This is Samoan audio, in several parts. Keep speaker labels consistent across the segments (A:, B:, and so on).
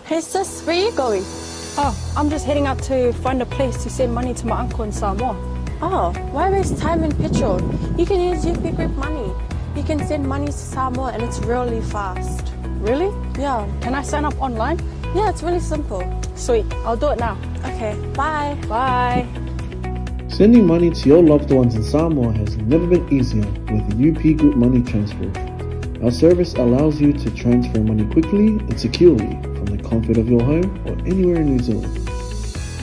A: Hey sis, where you going?
B: Oh, I'm just heading out to find a place to send money to my uncle in Samoa.
A: Oh, why waste time and petrol? You can use UP Group Money. You can send money to Samoa and it's really fast.
B: Really?
A: Yeah.
B: Can I sign up online?
A: Yeah, it's really simple.
B: Sweet, I'll do it now.
A: Okay, bye.
B: Bye.
C: Sending money to your loved ones in Samoa has never been easier with UP Group Money Transfer. Our service allows you to transfer money quickly and securely from the comfort of your home or anywhere in New Zealand.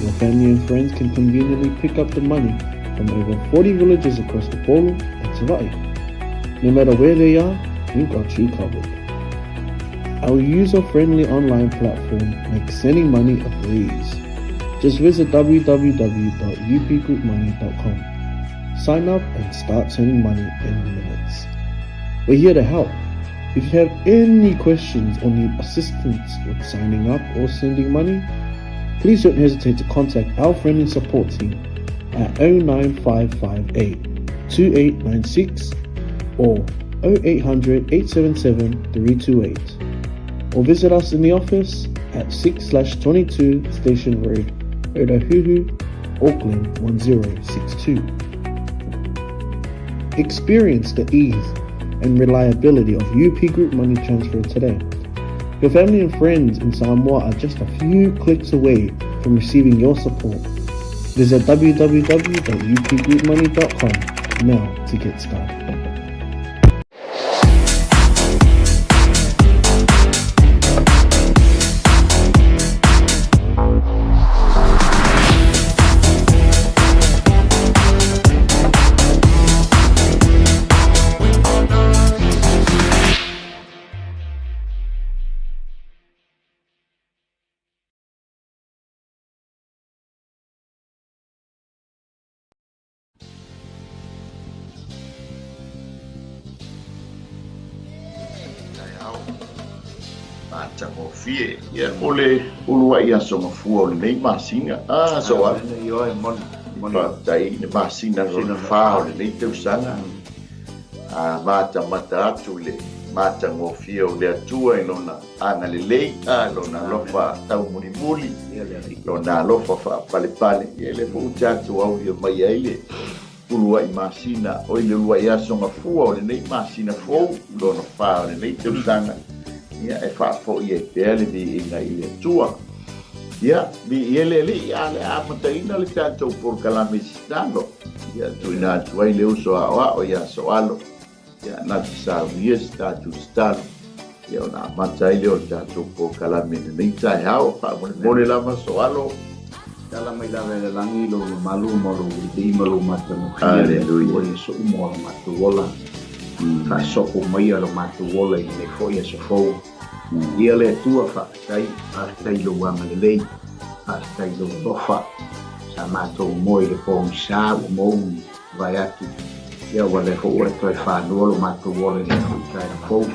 C: Your family and friends can conveniently pick up the money from over 40 villages across Upolu and Savaii. No matter where they are, we've got you covered. Our user-friendly online platform makes sending money a breeze. Just visit www.upgroupmoney.com. Sign up and start sending money in minutes. We're here to help. If you have any questions or need assistance with signing up or sending money, please don't hesitate to contact our friendly support team at 09558 2896 or 0800 877 328 or visit us in the office at 6/22 Station Road, Otahuhu, Auckland 1062. Experience the ease and reliability of UP Group Money Transfer today. Your family and friends in Samoa are just a few clicks away from receiving your support. Visit www.upgroupmoney.com now to get started.
D: Taeao matagofie ia mo le uluai aso mafua o lenei masina a so a faafetai i le masina lona fa o lenei tausaga a matamata atu i le matagofie o le Atua i lona agalelei a lona alofa taumulimuli lona alofa faapalepale ia lea foi ua tatou aulia mai ai le uluai masina oi le uluai aso gafua o lenei masina fou lona fa o lenei tausaga ia e faafoi ai pea le viiga i le Atua. Ia, viia le Alii, a le amataina le tatou polokalame i se talo. Ia, tuuina atu ai le uso aoao iā Soalo. Ia, na te saunia se tatou tatalo. Ia, ona amata ai lea o le tatou polokalame i lenei taeao. Faamolemole lava Soalo.
E: Tala mai lava e le lagi lou mamalu ma lou lelei ma lou matagofie le Atua i aso uma o lo matou ola. Faasopo maia lo matou ola i lenei foi aso fou. Ia le Atua, faafetai, faafetai i lou agalelei, faafetai i lou alofa. Sa matou moe i le pogisa ua mouni vae atu. Ia ua lea foi ua e toe fanua lo matou ola i lenei foi taeao fou.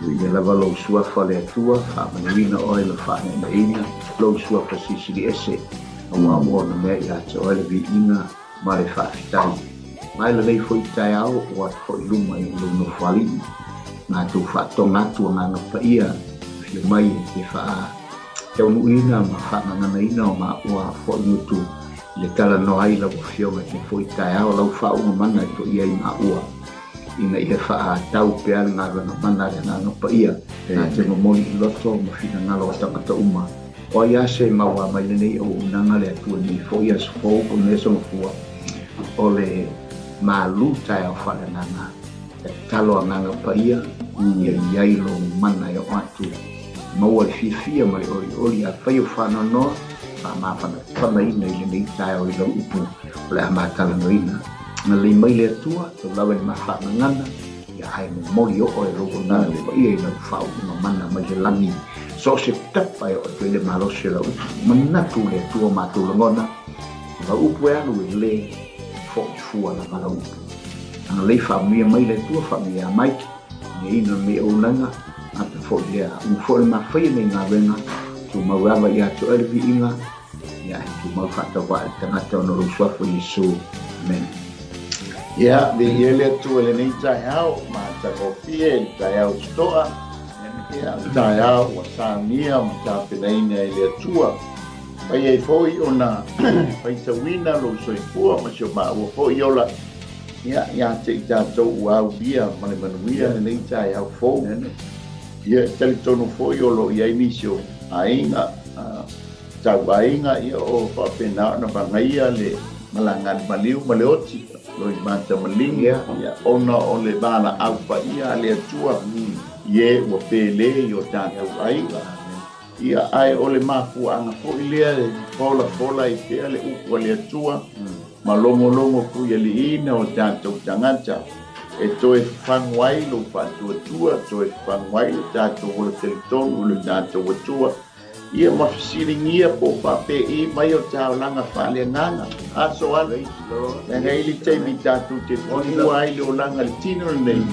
E: Ia lava lou suafa le Atua, faamanuina oe ma faanaenaeina lou suafa silisili ese, aua ua ona mea ia te oe le viiga ma le faafetai. Mai lenei foi taeao o atu foi i luma i lou nofoalii, matou faatoga atu agaga paia afio mai e te faataunuuina ma faagaganaina o maua foi gutu i le talanoa ai lau Afioga i lenei foi taeao, lau faauuga mana e toia ai maua ina ia faatau pea le galuega mana a le Agaga Paia na te momoli i loto ma finagalo o tagata uma. O ai a se maua mai lenei auaunaga le Atua nei foi aso fou po o lenei aso gafua o le malu taeao faaleagaga e tatalo Agaga Paia ia i ai lou mana e oo atu maua le fiafia ma le olioli afai o faanoanoa faamafanafanaina i lenei taeao i lau upu o le a matalanoaina. Agalelei mai le Atua, taulava i le mafaagagana, ia ae momoli oo e lou Agaga Paia i lau faauuga mana mai le lagi, so o se tapa e oo atu ai le malosi o lau upu. Manatu le Atua o matou lagona, o lau upu e alu e le fo'i fua lava lau upu. Agalelei faamanuia mai le Atua, faamanuia Mike, Neina lenei auaunaga, ata fo'i lea, ua fo'i le mafaia nei galuega, tumau lava ia te oe le viiga, Ia, e tumau faatauvaa i le tagata ona o lou suafa o Iesu. Amene.
D: Ia, viia le Atua i lenei taeao, matagofie i le taeao totoa. Ia, taeao ua saunia ma tapenaina e le Atua. Fai ai foi ona faitauina lou soifua ma si o maua foi ola, ia, ia te i tatou ua aulia ma le manuia lenei taeao fou. Ia, e talitonu foi o lo o i ai nisi o aiga, tauaiga, ia, o faapena ona vagaia le malaga a le maliu ma le oti, Loimata Maligi, ia, ona o le valaau paia a le Atua, ie ua pele i o tatou aiga. Ia, ae o le mafuaaga foi lea e folafola ai pea le upu a le Atua, ma logologo puialiiina o tatou tagata, e toe fafagu ai lou faatuatua, toe fafagu ai le tatou ola talitonu i lo tatou Atua, Ia ma fesiligia po o faapei mai o taolaga faaleagaga. Aso alu, leaga e i le taimi tatou te tuua ai le olaga i le tino lenei,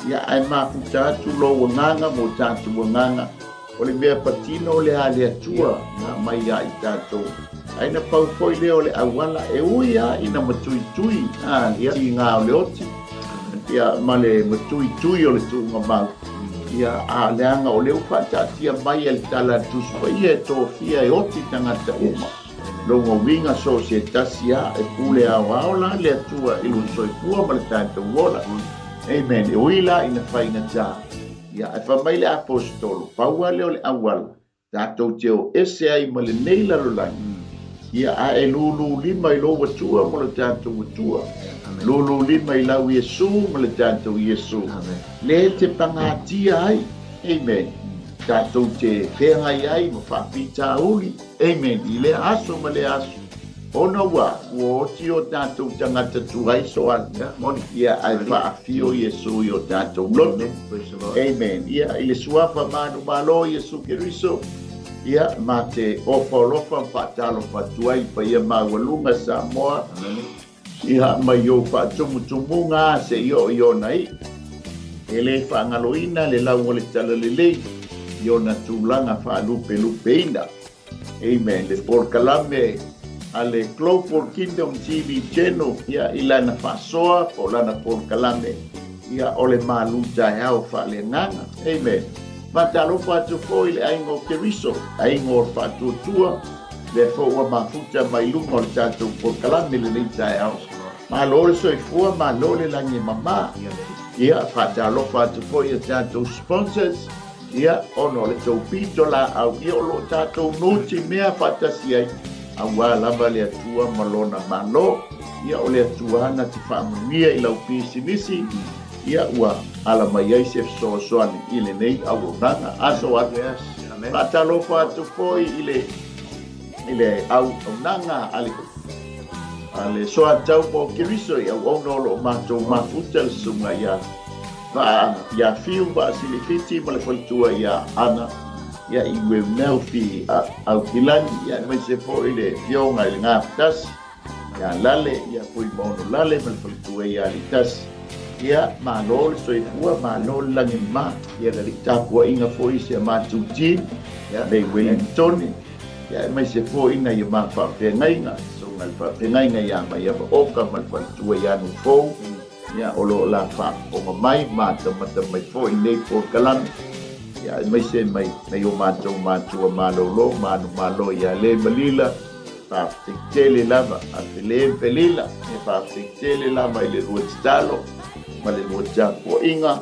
D: ia ae mafuta atu lou agaga ma o tatou agaga, o le mea patino lea a le Atua na aumai ia i tatou. Ae na pau foi lea o le auala e ui lava ina matuitui a le tiga o le oti, ia ma le matuitui o le tuugamau. Ia, a leaga o lea ua faataatia mai e le Tala a le Tusi Paia e tofia e oti tagata uma. Lona uiga so o se tasi a e pule aoao la le Atua i lona soifua ma le tatou ola. Amen. E ui la ina faigata, ia, ae fai mai le Aposetolo, pau lava lea o le auala tatou te o ese ai ma lenei lalolagi, ia, a e lūlū lima i lou Atua ma lo tatou Atua, lūlū lima i lau Iesu ma le tatou Iesu, lea e te pagatia ai, amen, tatou te feagai ai ma faafitauli, amen, i lea aso ma lea aso, ona ua ua oti o tatou tagata tuai soali, ia, ae faafio Iesu i o tatou loto. Amen. Ia, i le suafa manumalo o Iesu Keriso, ia, ma te ofa alofa ma faatalofa atu ai i paia maualuga Samoa, ia, mai ou faatumutumuga a seia oo i ona iʻu. E le faagaloina le lau o le talalelei i ona tulaga faalupelupeina. Amen. Le polokalame a le Global Kingdom TV Channel, ia, i lana faasoa po o lana polokalame, ia, o le malu taeao faaleagaga. Amen. Faatalofa atu foi i le aiga o Keriso, aiga o le faatuatua, lea foi ua mafuta mai luga o le tatou polokalame lenei taeao. Malo le soifua, malo le lagi e mama. Ia, faatalofa atu foi i a tatou sponsors, Ia, ona o le tou pito laau, ia o lo o tatou nutimea faatasi ai, auā lava le Atua ma Lona Malo. Ia, o le Atua na te faamanuia i lau pisinisi, ia ua ala mai ai se fesoasoani i lenei auaunaga. Aso atu. Faatalofa atu foi i le i le auaunaga a le a le Soatau mo Keriso i auauna o lo o matou mafuta le susuga ia Vaa ia Fiu Vaasilifiti ma le faletua ia Ana ia i Ueunelfi a Aukilani ia aemaise foi le Afioga i le Gafatasi ia Lale ia Fuimaono Lale ma le faletua ia Alitasi. Ia malo le soifua, malo le lagimama ia le tapuaiga foi i si a matou team ia May Wellingtone ia aemaise foi nai a ma faafeagaiga, susuga i le faafeagaiga ia Maiava Oka ma le faletua ia Nufou. Ia, o lo o la faafofoga mai, matamata mai foi i nei polokalame, ia, aemaise mai nai o matou matua malolo, manumalo ia Le ma Lila, faafetai tele lava, a Pele ma Pelila, ia faafetai tele lava i le lua tatalo ma le lua tapuaiga,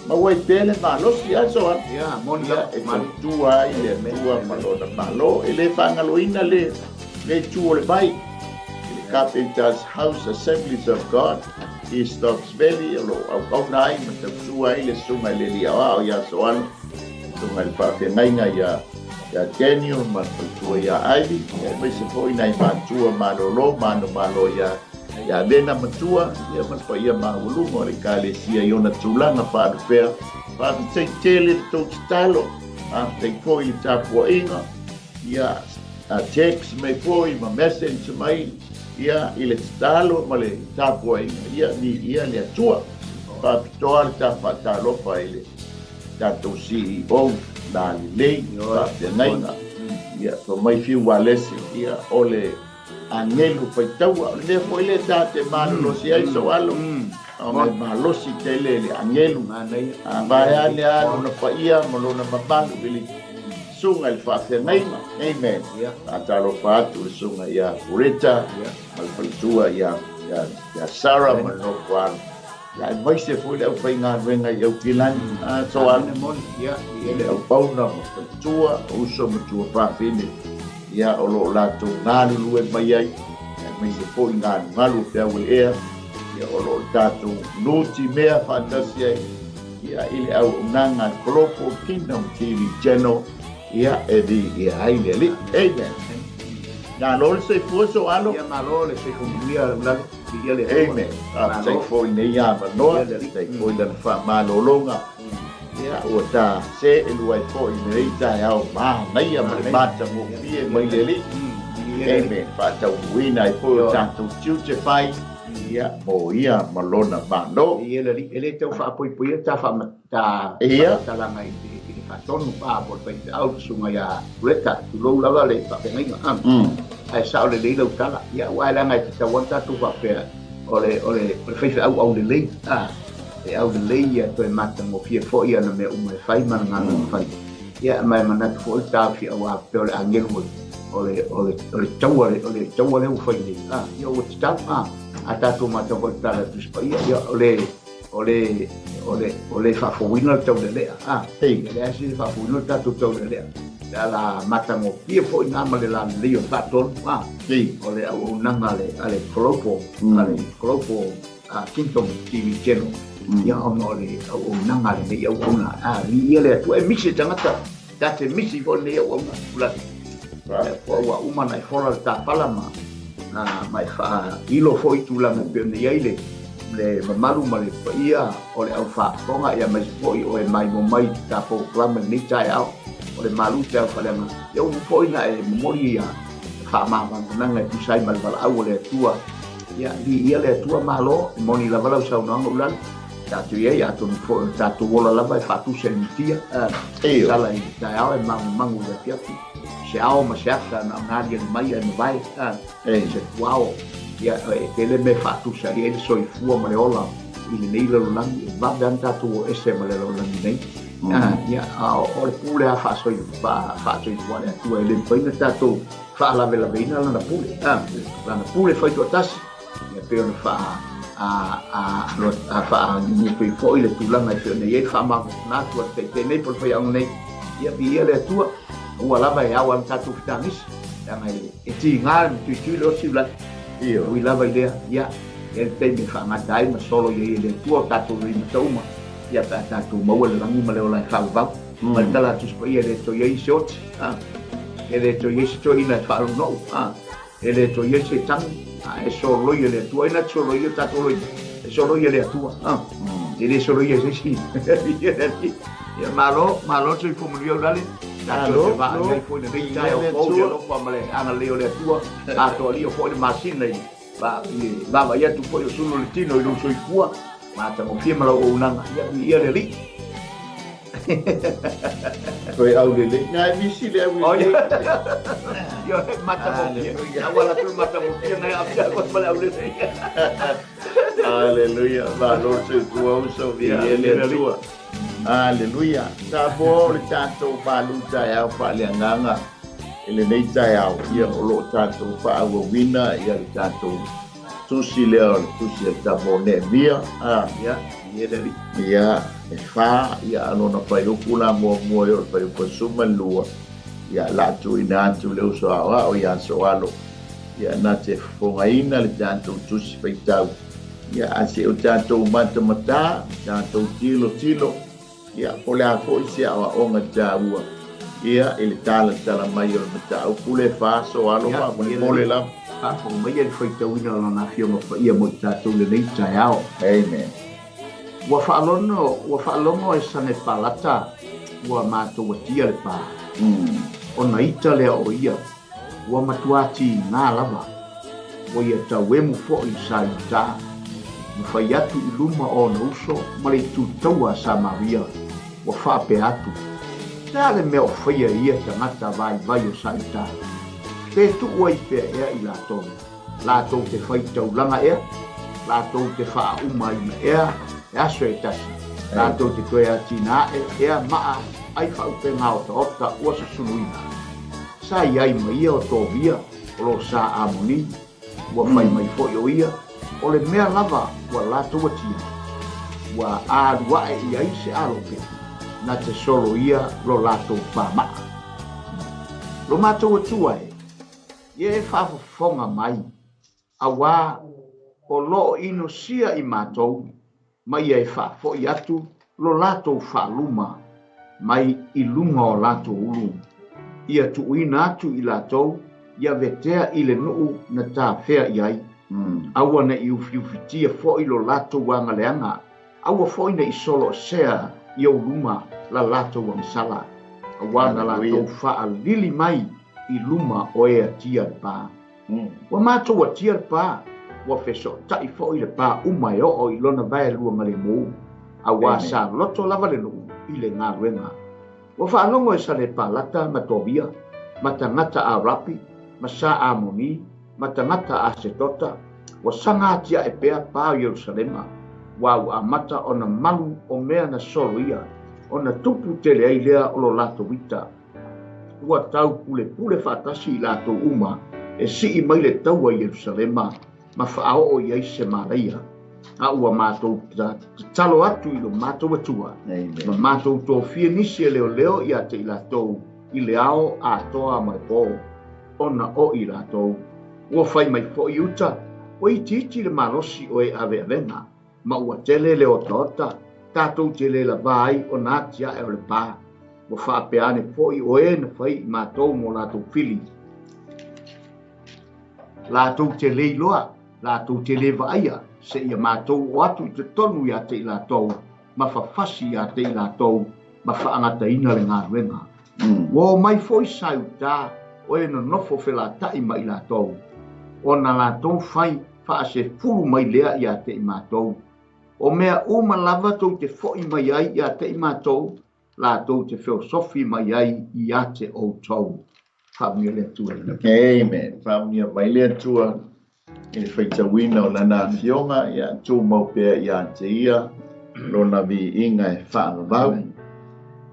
D: maua ai pea le malosi, a Soala?
E: Ia, moni lava.
D: Ia, e tautua ai le Atua ma Lona Malo, e le faagaloina le itu o le vai. I le Carpenter's House Assemblies of God, East Stokes Valley, o lo o auauna ai ma tautua ai le Susuga i le Alii Aoao ia Soala, Susuga i le Faafeagaiga ia ia Daniel ma le faletua ia Ivy, aemaise foi nai matua malolo manumalo ia ia Lena Matua, ia ma le paia maualuga o le Ekalesia i ona tulaga faalupea. Faafetai tele le tou tatalo, faafetai foi i le tapuaiga, Ia text mai foi ma message mai ia i le tatalo ma le tapuaiga, ia viia le Atua. Faapitoa le ta faatalofa i le tatou CEO lalelei faafeagaiga, ia fai mai Fiu Walesi, ia o le agelu faitaua, o le mea foi lea ta te malolosi ai Soalo. Ona e malosi tele le agelu. A vaeane lava lona paia ma lona mamalu i le susuga i le faafeagaiga. Amen. Faatalofa atu i le susuga ia Pureta ma le faletua ia Sarah ma le nofo alo. Ia aemaise foi le aufaigaluega i Aukilani. A Soala. I le aupauna ma faletua, o uso ma tuafafine. Ia o lo o latou galulue mai ai, aemaise foi galugalu o peau o le ea, ia o lo o tatou nutimea faatasi ai, ia i le auaunaga a le Global Kingdom TV Channel, ia e viia ai le Alii. Amen. Malo le soifua Soalo.
E: Ia malo le soifua manuia Ulalo. Viia le Atua.
D: Amen. Faafetai foi i lenei avanoa, faafetai foi i lana faamalologa. Ia, ua ta seelua ai foi i lenei taeao manaia ma le matagofie mai le Alii. Amen. Faataunuuina ai foi o tatou tiute fai, ia, mo ia ma lona Malo.
E: Ia le Alii, e le tau faapoipoia ta faamatalaga i le faatonu a po o le faifeau le susuga ia Greta, tulou lava le faafeagaiga, ae sao lelei lau tala. Ia, aua e leaga e tatau lava ona tatou faapea o le faifeau aulelei, a. E aulelei ia toe matagofie foi ana mea uma e fai ma ana galuega fai. Ia, ma e manatu foi le taofi auā pea o le agelu o le, o le, o le taua, o le taua lea ua fai nei. A, ia ua tatau, a, a tatou matau foi i le tala a le Tusi Paia, ia o le, o le, o le, o le faafouina le taulelea, a, e leai se faafouina le tatou taulelea. Le ala matagofie foi na ma le lalelei o le faatonu, a, o le auaunaga a le, a le Global, a le Global Kingdom TV Channel, ia ona o le auaunaga a lenei auauna. A, viia le Atua, e misi le tagata, ta te misi foi lenei auauna, tulai. Ua ua uma ona e fola le tapala ma, ma e faailo foi tulaga e pei ona i ai le, le mamalu ma le paia o le au faafofoga, ia aemaise foi o e maimoa mai i le tatou polokalame i lenei taeao, o le malu te au faaleagaga. Ia ua foi na e momoli ia faamavaga e tusa ai ma le valaau o le Atua. Ia, viia le Atua, malo, e moni lava lau saunoaga Ulalo, tatou i ai, atonu foi o le tatou ola lava e faatusa i le mutia, e sala i le taeao e magumagu i le afiafi, se ao ma se ata na ona aliali mai ae mavae, se puao, ia, e tele mea e faatusa i ai le soifua ma le ola i lenei lalolagi, e vave lava ona tatou o ese ma le lalolagi nei. Ia, a o le pule lava faasoifua a le Atua, e le mafai ona tatou faalavelaveina lana pule, lana pule faitoatasi, ia pei ona faa a faanunupi foi le tulaga e pei ona i ai le faamavae atu a le taitai nei po o le faiaoga nei, ia viia le Atua, ua lava e ao ai ma tatou fetagisi, leaga e tiga le tuitui le osi ulai, ui lava i lea, ia, e i ai le taimi e faagata ai ma solo i ai e le Atua o tatou loimata uma, ia pe a tatou maua le lagi ma le ola e faavavau. Ma le tala a Tusi Paia, e le toe i ai se oti, e le toe i ai se toeaina e faalounou, e le toe i ai se tagi, e soloi e le Atua. Ai na te soloia o tatou loi, e soloi e le Atua. E le soloia e se isi. Ia malo, malo le soifua manuia Ulale. Tatou te vaai ai foi i lenei taeao fou i le alofa ma le agalelei o le Atua. Atoalia foi le masina i le vaavaai atu foi o sulu le tino i lou soifua matagofie ma lau auaunaga. Ia viia le Alii.
D: Toe aulelei. Na e misi le aulelei.
E: Ia matagofie. Aua la tu matagofie na ia ma le aulelei.
D: Aleluia. Malo le soifua uso viia le Atua. Aleluia. Samoa o le tatou malu taeao faaleagaga i lenei taeao, ia o lo o tatou faaauauina ia le tatou tusi lea o le tusi a le tama o Neemia. A,
E: Ia, ia le alii.
D: Ia, e fa, ia a lona fuaiupu la muamua ia o le fuaiupu 12, ia o le a tuuina atu le uso aoao ia Soalo, ia na te fofogaina le tatou tusi faitau, ia a se o tatou matamata, tatou tilotilo, Ia, po o le a foi se aoaoga taua, ia, i le talatala mai o le mataupu lea e faaso alo faamolemole lava.
E: Faafofoga maia le faitauina o Lana Afioga Paia mo i tatou i lenei taeao.
D: Amen.
E: Ua faalono, ua faalogo e Sanepalata ua matou atia le pa. Ona ita lea o ia, ua matua tiga lava, ua ia tauemu foi sa Iuta, ma fai atu i luma o ona uso ma le itu taua a Samaria, ua faapea atu, Le a le mea o faia e ia tagata vaivai o sa Iuta? Pe tuu ai pea ea i latou, latou te fai taulaga ea? Latou te faauma ina ea e aso e tasi, latou te toe atinae ea maa ai faaupega otaota ua susuluina. Sa i ai ma ia o Tovia o lo Sa Amoni, ua fai mai foi o ia, o le mea lava ua latou atia, ua alu ae i ai se alope, na te solo ia lo latou pamaa. Lo matou Atua e, ia e faafofoga mai, auā o lo o inosia i matou ma ia e faafoi atu lo latou faaluma mai i luga o latou ulu, ia tuuina atu i latou ia vetea i le nuu na tafea i ai, aua ne i ufiufitia foi lo latou agaleaga, aua foi ne i soloosea i ou luma la latou agasala, auā na latou faalili mai i luma o e atia le pa. Ua matou atia le pa, ua fesootai foi le pa uma e oo i lona vaelua galemu, auā sa loto lava le nuu i le galuega. Ua faalogo e Salepalata ma Tobia, ma tagata Arapi, ma Sa Amoni, ma tagata Asetota, ua saga atiae pea pa o Ierusalema, ua ua amata ona malu o mea na soloia, ona tupu tele ai lea o lo latou ita. Ua taupulepule faatasi i latou uma e sii mai le taua i Ierusalema ma faaoo i ai se malaia. A ua matou tatalo atu i lo matou Atua, ma matou tofia nisi e leoleo ia te i latou i le ao atoa ma le po, ona o i latou. Ua fai mai foi uta, ua itiiti le malosi o e aveavega, ma ua tele le otaota, tatou te le lavā ai ona atiae o le pa. Ua faapea ane foi o e na fai i matou mo latou fili. Latou te le iloa, latou te le vaaia, seia matou oo atu i totonu ia te i latou, ma fafasi ia te i latou, ma faagataina le galuega. Ua omai foi sa i uta o e nonofo felatai ma i latou, ona latou fai faasefulu mai lea ia te i matou. O mea uma lava tou te foi mai ai ia te i matou, latou te feosofi mai ai ia te outou. Faamanuia le Atua i lana.
D: Amen. Faamanuia mai le Atua i le faitauina o lana afioga, ia tumau pea ia te ia lona viiga e faavavau.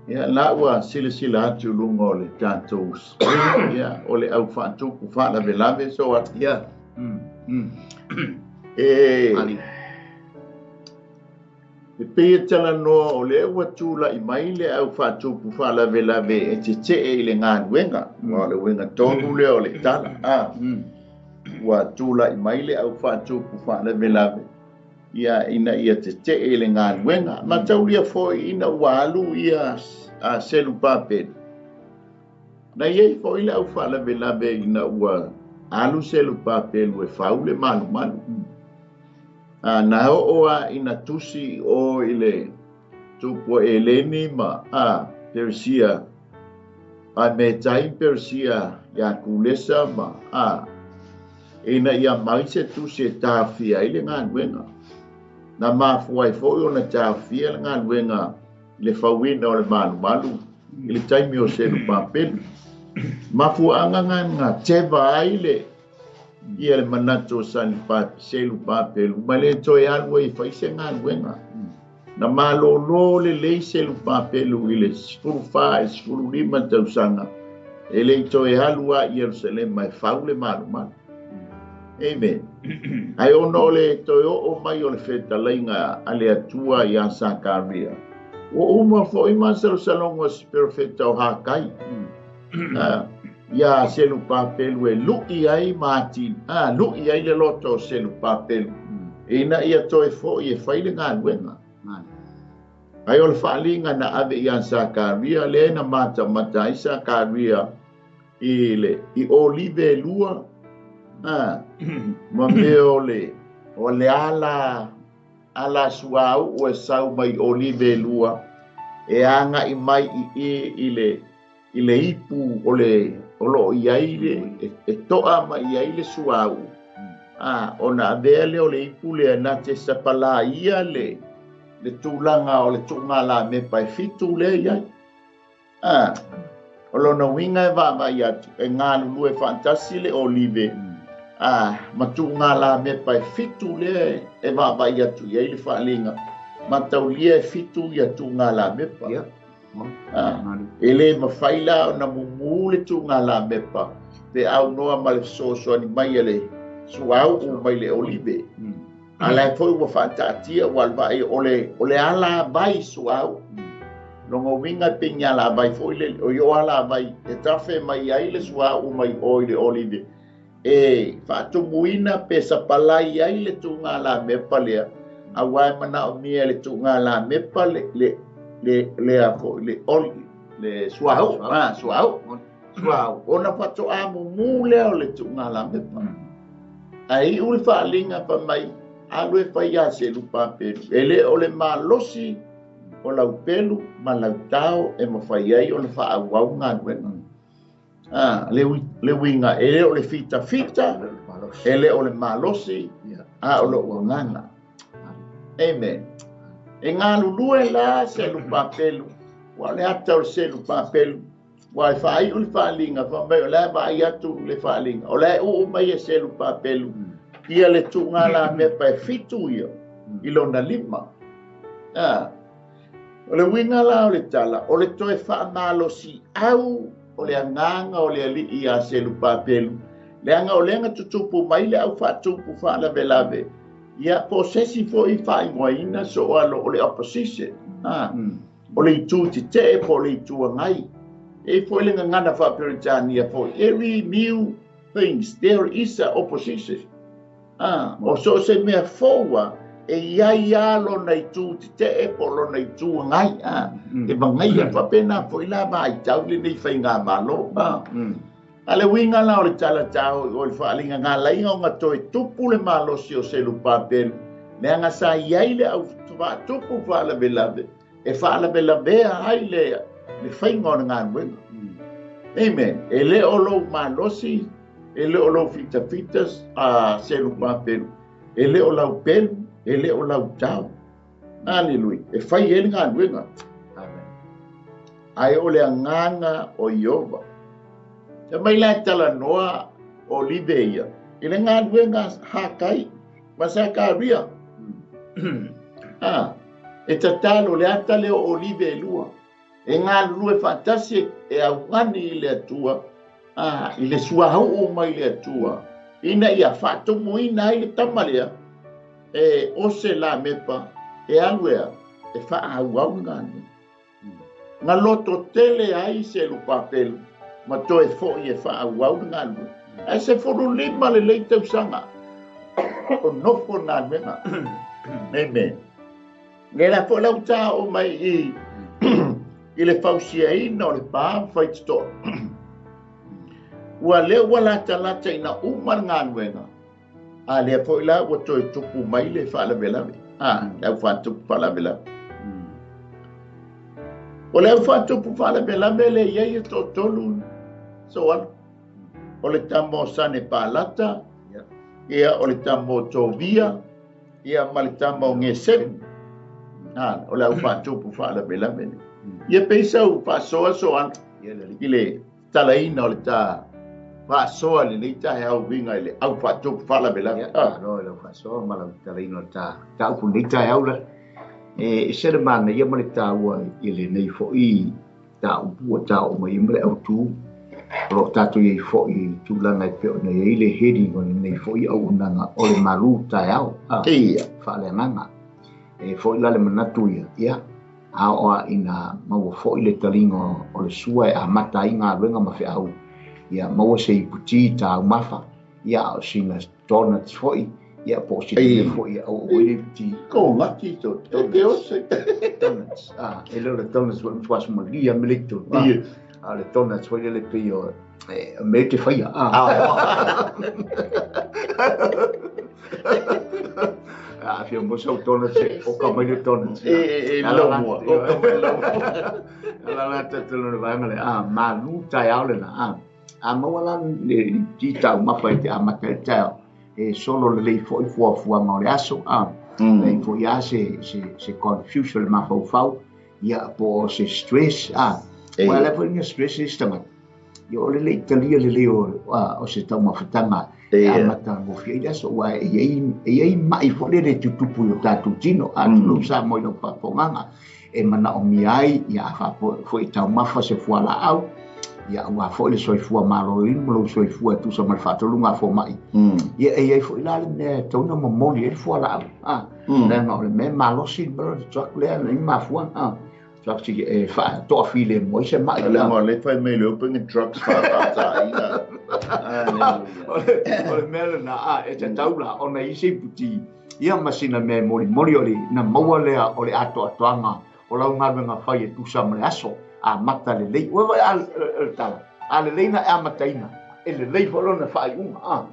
D: Ia, la ua silasila atu i luga o le tatou screen, ia, o le au faatupu faalavelave so atu.
E: Ia.
D: E E pei e talanoa o lea ua tulai mai le au faatupu faalavelave e tetee i le galuega, aua o le uiga tonu lea o le tala, a, ua tulai mai le au faatupu faalavelave, ia, ina ia tetee i le galuega. Mataulia foi ina ua alu ia a Selupapeli, na i ai foi le au faalavelave ina ua alu Selupapelu e fau le malumalu. A na oo a ina tusi i o i le tupu o Eleni ma a Peresia, a Metai Peresia iā Kulesa ma a ina ia mai se tusi e taofia ai le galuega. Na mafua ai foi ona taofia le galuega i le fauina o le malumalu i le taimi o Selupapelu. Mafuaaga na teva ai le ia le manatu o Selupapelu ma le toe alu ai e fai se galuega. Na malōlō lelei Selupapelu i le 14 i le 15 tausaga e le i toe alu a i Ierusalema e fau le malumalu. Amen. Ae ona o le toe oo mai o le fetalaiga a le Atua iā Sakaria, ua uma foi masalosaloga o se perofeta o Hakai, iā Selupapelu e lu'i ai ma ati, lu'i ai le loto o Selupapelu, ina ia toe foi e fai le galuega. Ae o le faaliga na ave iā Sakaria, lea na matamata ai Sakaria i le i olive e lua, ma mea o le o le ala ala suauu e sau mai olive e lua e agai mai i i le i le ipu o le o lo o i ai le e toa mai i ai le suauu, ona avea lea o le ipu lea na te sapalaia le tulaga o le tuugalamepa e 7 lea i ai. O lona uiga e vaavaai atu e galulue faatasi le olive Ma tuugalamepa e 7 lea e vaavaai atu i ai le faaaliga, mataulia e 7 ia tuugalamepa. E lē mafai la ona mumū le tuugalamepa pe aunoa ma le fesoasoani mai a le suauu mai le olive. A lae foi ua faataatia ua alu o le alavai suauu. Lona uiga pe ni alavai foi lele, o i o alavai e tafe mai ai le suauu mai o i le olive, e faatumuina pe sapalai ai le tuugalamepa lea, auā e manaomia e le tuugalamepa le lea foi le oli le suauu, suauu ona faatoa mumū lea o le tuugalamepa. Ae iu le faaaliga fai mai alu e fai ia Selupapelu, e lē o le malosi o lau pelu ma lau tao e mafai ai ona faaauau galuega. Le uiga e lē o le fitafita, e lē o le malosi, a o lou agaga. Amen. E galulue la Selupapelu, ua o le ata o le Selupapelu, ua e faaiu le faaaliga fai mai o la e vaai atu le faaaliga, o la e uu mai e Selupapelu ia le tuugalamepa e 7 ia i lona lima. O le uiga la o le tala, o le toe faamalosi au o le agaga o le alii ia Selupapelu, leaga o lea na tutupu mai le au faatupu faalavelave, ia po o se isi foi faaigoaina so o alo o le opposition, o le itu tetee po o le itu agai. E foi le gagana faaperetania foi, every new things there is a opposition. O so o se mea fou e iai lava lona itu tetee po o lona itu agai. E magaia faapena foi la vaitau lenei faigamalo. A le uiga la o le talatao o le faaaliga galaiga ona toe tupu le malosi o Selupapelu, leaga sa iai le au faatupu faalavelave e faalavelavea ai le faiga o le galuega. Amen. E lē o lou malosi, e lē o lou fitafita a Selupapelu, e lē o lau pelu, e lē o lau tao. Aleluia. E fai ai le galuega. Ae o le agaga o Ieova. E mai la e talanoa olive ia i le galuega Hakai ma Sakaria. E tatalo le ata lea o olive e lua, e galulue faatasi e augani i le Atua, i le suauu mai le Atua, ina ia faatumuina ai le tama lea e ose lamepa e alu e faaauau le galuega. Na loto tele ai Selupapelu ma toe foi e faaauau le galuega. Ae 15 lelei tausaga o nofo le galuega. Amen. Le la foi lau tā o mai i le fausiaina o le pā faititoa. Ua lea ua latalata ina uma le galuega, a lea foi la ua toe tupu mai le faalavelave. Le au faatupu faalavelave. O le au faatupu faalavelave le iai e toatolu so alu. O le tama o Sane Palata, ia o le tama o Tovia, ia ma le tama o Gesemu. O le au faatupu faalavelave le. Ia peisa u faasoa so alu i le talaina o le tā faasoa lenei taeao uiga i le au faatupu faalavelave.
E: Malo i lau faasoa ma lau talaina o le tā taupu lenei taeao la. E se le manaia ma le tāua i lenei foi taupu ua tāo mai ma le autū. O loo tātou iai foi i tulaga e pei ona iai le heading o lenei foi auaunaga o le malu taeao.
D: Ia.
E: Faaleagaga. E foi la le manatu ia, ia, a o a ina maua foi le taliga o le sua e amata ai galuega ma feau, ia maua se iputi taumafa, ia o sina donuts foi, ia po o sina mea foi e auau ai le iputi.
D: Ko ngati to, e te ose.
E: Donuts, e le o le donuts foi mtuasu malia me le tonu. A le donuts foi le pei o, e me te whaia. A fia mo sau donuts, o ka mai le donuts.
D: E lomoa, o ka mai lomoa.
E: Ala la te tolo le vaega le, malu taeao le na, A maua la le ti tau mapa i te amata i taeao, e solo lelei foi fuafuaga o le aso, Lei foi a se confusion le mafaufau, ia po o se stress, Ua le foi ni stress i se tagata. Ia o le lei talia lelei o se taumafataga. E amatagofie ai le aso, aua e i ai ma'i foi lele e tutupu i o tatou tino, a tulou Samoa i lau faafofogaaga, e manaomia ai, ia a faapea foi e taumafa se fualaau, ia aua foi le soifua maloloina ma lou soifua e tusa ma le faatoluga a fomai. Ia e i ai foi la le mea e tatau ona momoli ai le fualaau, a, leaga o le mea e malosi le mea lea o le drug lea na mafua, a, drugs e faatoafilemu ai se ma'i.
D: Leaga o lea e fai mai le upu ni drugs faataina.
E: O le mea lena, a, e tatau la ona i ai se iputi, ia ma sina mea e molimoli o le na maua lea o le atoatoaga o lau galuega fai e tusa ma le aso amata lelei. Ua vaai a le tala, a lelei na e amataina, e lelei foi lona faaiuga, a,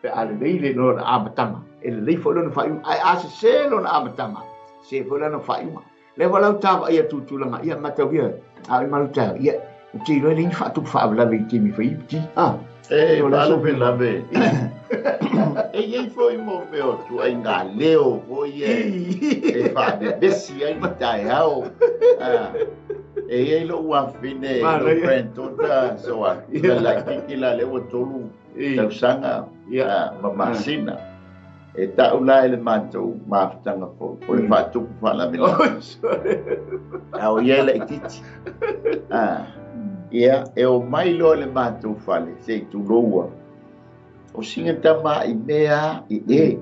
E: pe a lelei le lona amataga, e lelei foi lona faaiuga, ae a sese lona amataga, sese foi lana faaiuga. Lea foi la ou ta vaai atu i tulaga, ia mataulia, a o i malu taeao, ia, ou te iloa e leai ni faatupu faalavelave i taimi e fai ai ti, a.
D: E faalavelave. E i ai foi mo mea o ituaiga leo foi ia e faavevesi ai le taeao. E i ai lou afafine, lou granddaughter, so a le laitiiti la lea ua 3 tausaga ma masina. E ta'u la e le matou mafutaga foi, o le faatupu faalavelave. A o ia e laitiiti. Ia, e omai loa i le matou fale, se i tuloua. O sina tama i mea i e,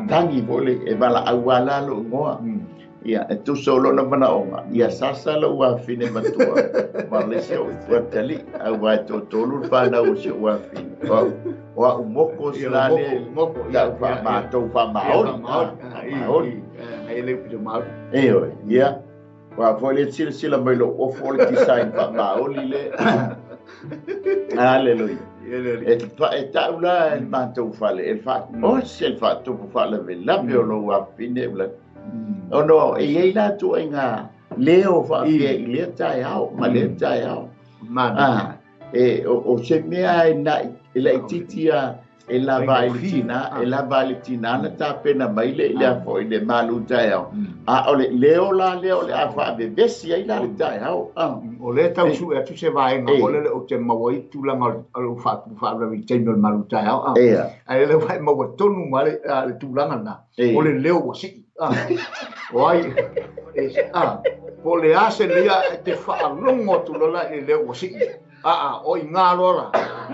D: tagi foi le, e valaau lava la lou igoa. Ia, e tusa o lona manaoga, ia sasa lou afafine matua, ma le isi ou atalii, aua e toatolu le fanau o si ou afafine. O a'u moko la le ta'u faamatou faamaoli. Faamaoli. E oi, ia. Aua foi le silasila mai lou ofo o le design faamaoli le. Hallelujah. E ta'u la e le matou fale, e fa, o se le faatupu faalavelave o lou afafine ula. Ona e i ai la ituaiga leo faapea i lea taeao ma lea taeao. E, o se mea e na, e laitiiti a e lava ai le tina, e lava ai le tina na tapena mai le le foi le malu taeao. A o le leo la lea o le a faavevesi ai la le taeao.
E: O lea tau sue atu se vaega o le o te maua ai tulaga o le faatupu faalavelave i taimi o le malu taeao. Ae le ua e maua tonu ma le tulaga lena. O le leo ua sii. O ai, po o le a se lea e te faalogo atu loa la i le leo ua sii. Aa, o i ngā loa la,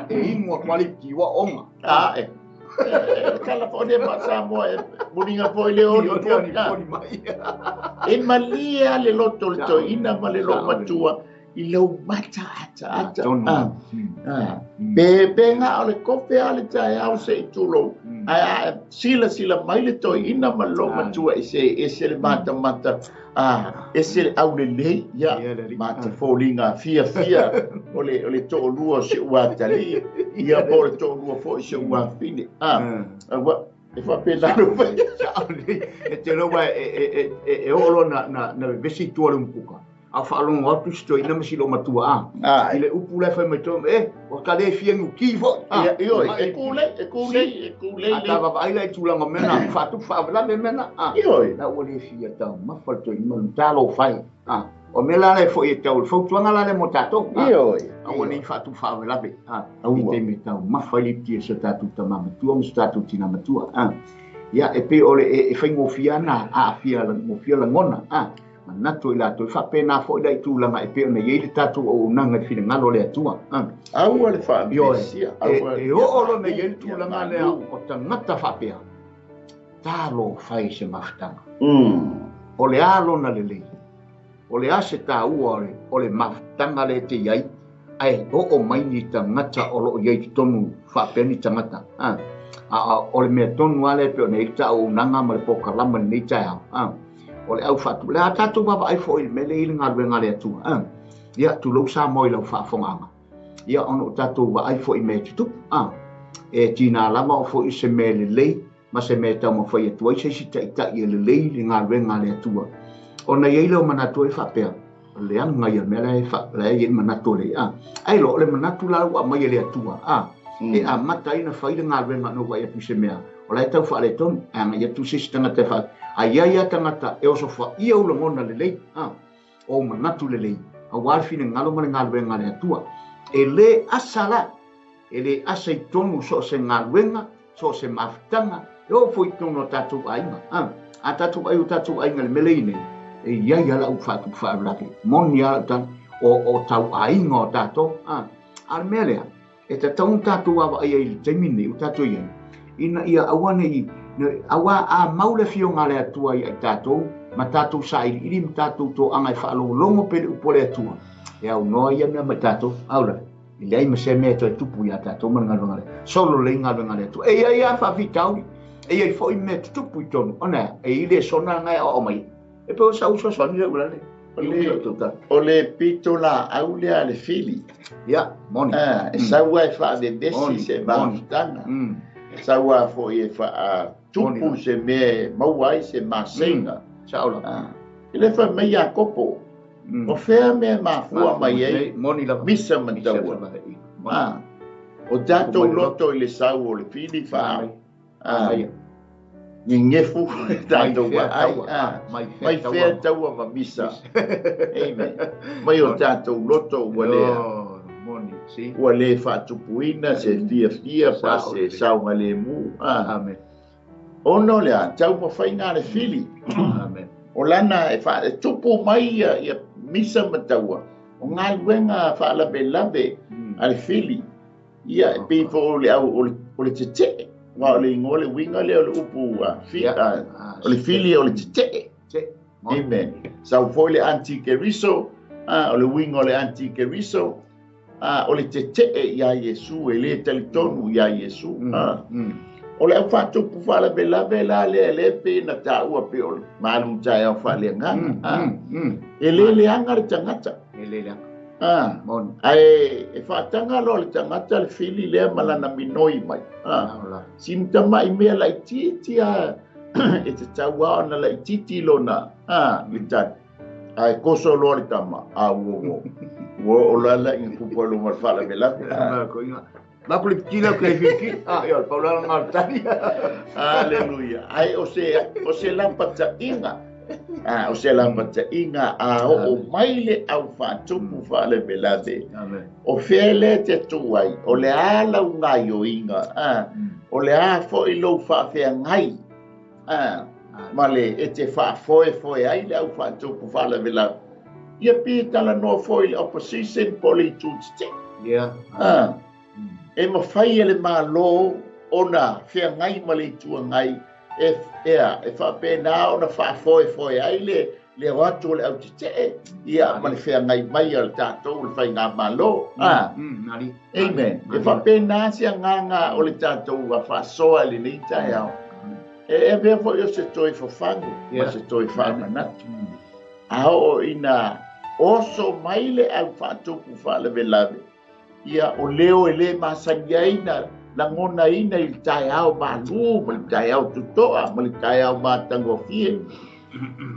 E: e inu atu ai le iputi ua onga.
D: A, e. Tala foi le ma Samoa e muliga foi le oli
E: poni poni mai.
D: E malie lava le loto o le toeaina ma le loomatua i lou mata ataata. Pe pe na o le kope a le taeao se i tulou. Ae a silasila mai le toeaina ma le loomatua i se ese le matamata, ese le aulelei, ia, mata foliga fiafia o le toalua o si ou atalii, ia po o le toalua foi o si ou afafine. Aua, e faapena lou fai.
E: E te iloa e oo loa na vevesi i tua o le umukuka. A o faalogo atu si toeaina ma si loomatua a i le upu la e fai mai to e ua ka le fia niuki foi.
D: Ia, ioe, e kulei, e kulei, e kulei.
E: A ta vaavaai la i tulaga o mea na faatupu faalavelave mea na a.
D: Ioe.
E: La ua le fia taumafa le toeaina ma le talofa e. A o mea la lea foi e tau le fautuaga la lea mo tatou.
D: Ioe.
E: Aua ne i faatupu faalavelave a i taimi e taumafa ai le iputi e si o tatou tama matua ma si o tatou tina matua a. Ia e pei o le e faigofie lava na aafia gofie lagona a. Manatu i latou, e faapena foi la i tulaga e pei ona i ai le tatou auaunaga i le finagalo o le Atua.
D: Aua le faamesia,
E: aua. E oo loa na i ai le tulaga lea o tagata faapea, talofa e i se mafutaga. O le a lona lelei? O le a se taua o le mafutaga lea e te i ai, ae oo mai ni tagata o lo o i ai i totonu faapea ni tagata? A o le mea tonu lava lea e pei ona i ai le ta auaunaga ma le polokalama i lenei taeao. O le au faatu. Le a tatou vaavaai foi i le mea lea i le galuega a le Atua. A. Ia, tulou Samoa i lau faafofogaaga. Ia, ona o tatou vaai foi i mea e tutupu. A. E tiga lava o foi se mea lelei ma se mea e taumafai atu ai se isi taitai e lelei le galuega a le Atua. Ona i ai lea o manatu ai faapea, o le leaga ia mea la e fa, la e i ai le manatu o le, a. Ae loa, o le manatu la ua aumai e le Atua, a. E amata ai ona fai le galuega ona ua vaai atu i se mea, o la e tau faaletonu, e agai atu se isi tagata e faa, a i ai lava tagata e osofaia ou lagona lelei, a, o ou manatu lelei, aua le finagalo ma le galuega a le Atua. E le asa la, e le asa i totonu so o se galuega, So o se mafutaga, e oo foi i totonu o tatou aiga. A, a tatou vaai i o tatou aiga i le mea lea e i ai nei, e i ai lava lau faatupu faalavelave, moni lava lau tala, o, o tau aiga o tatou. A, a o le mea lea, e tatau ona tatou vaavaai ai i le taimi lenei ua tatou i ai, ina ia aua ne i, aua a mau le Afioga a le Atua ia i tatou, ma tatou sailiili ma tatou toaga e faalogologo pea i le upu a le Atua, e aunoa ia mea ma i tatou. Aula. E leai ma se mea e toe tupu iā tatou ma le galuega a le Solo lelei galuega a le Atua. E i ai lava faafitauli, e i ai foi mea tutupu i totonu, ona e i ai lesona na e aoao mai ai. E pei o sau fesoasoani lea ua lale.
D: O le pitolaau lea a le fili.
E: Ia, moni.
D: E sau lava e faavevesi se mafutaga. E sau lava foi e faatupu se mea e maua ai se maseiga.
E: Sao lava.
D: E le fai mai Iakopo, O fea mea e mafua mai ai misa ma taua? A, o tatou loto i le sau o le fili fa a, ngegefu tatou vaai, a, mai fea taua ma misa. Amen. Mai o tatou loto ua le ua le faatupuina se fiafia pa se saogalemu. A,
E: Amen.
D: Ona o le a, taumafaiga a le fili.
E: Amen.
D: O lana e, fa, e tupu mai ia, ia misa ma taua, o galuega faalavelave a le fili. Ia, e pei foi o le au, o le, o le tetee. Aua o le igoa, le uiga lea o le upu a, fi, a, o le fili o le tetee. Amen. Sau foi le antikeriso, a, o le uiga o le antikeriso, a, o le tetee iā Iesu, e lē talitonu iā Iesu. A, o le au faatupu faalavelave la lea lea pei na taua pei o le malu taeao faaleagaga. A, e lē leaga le tagata.
E: E lē leaga.
D: A, ae e faataga loa le tagata le fili lea ma lana minoi mai. A, sina tama'i mea laitiiti a e tatau lava ona laitiiti lona a, le tali. Ae koso loa le tama, a ua ua. Ua oo la la ina tupu ai luma o le faalavelave.
E: Ma ku le tila ke fiki. Ah, yo, paula nga tali.
D: Aleluia. Ae o se o se lapataiga. Ah, o se lapataiga a oo mai le au faatupu faalavelave.
E: Amen.
D: O fea lea e te tu ai, o le a lau gaioiga, ah, o le a foi lou faafeagai. A, ma le e te faafoefoe ai le au faatupu faalavelave. Ia pei e talanoa foi i le opposition po o le itu tetee.
E: Yeah.
D: A, e mafai e le Malo ona feagai ma le Itu Agai e, ea, e faapena ona faafoefoe ai le, le o atu o le au tetee, ia, ma le feagai mai a le tatou le Faigamalo. A, Amen. E faapena se agaga o le tatou faasoa i lenei taeao. E avea foi o se toe fafagu ma se toe faamanatu. A oo ina oso mai le au faatupu faalavelave, ia o leo e le masani ai na lagonaina i le taeao malū ma le taeao totoa ma le taeao matagofie.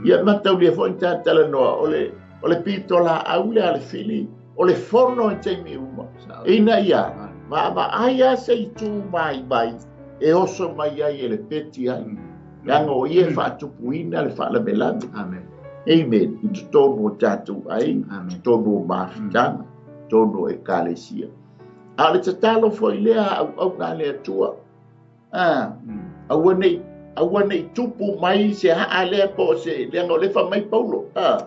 D: Ia mataulia foi na ta talanoa, o le, o le pitolaau lea a le fili, o le fono i taimi uma, ina ia vaavaai lava se itu vaivai e oso mai ai e lepeti ai, leaga o ia e faatupuina le faalavelave.
E: Amen.
D: Amen. I totonu o tatou aiga, i totonu o mafutaga, totonu o ekalesia. A o le tatalo foi lea a auauna a le Atua, a, aua ne i, aua ne i tupu mai se haa lea po o se, leaga o lea e fai mai Paulo, a,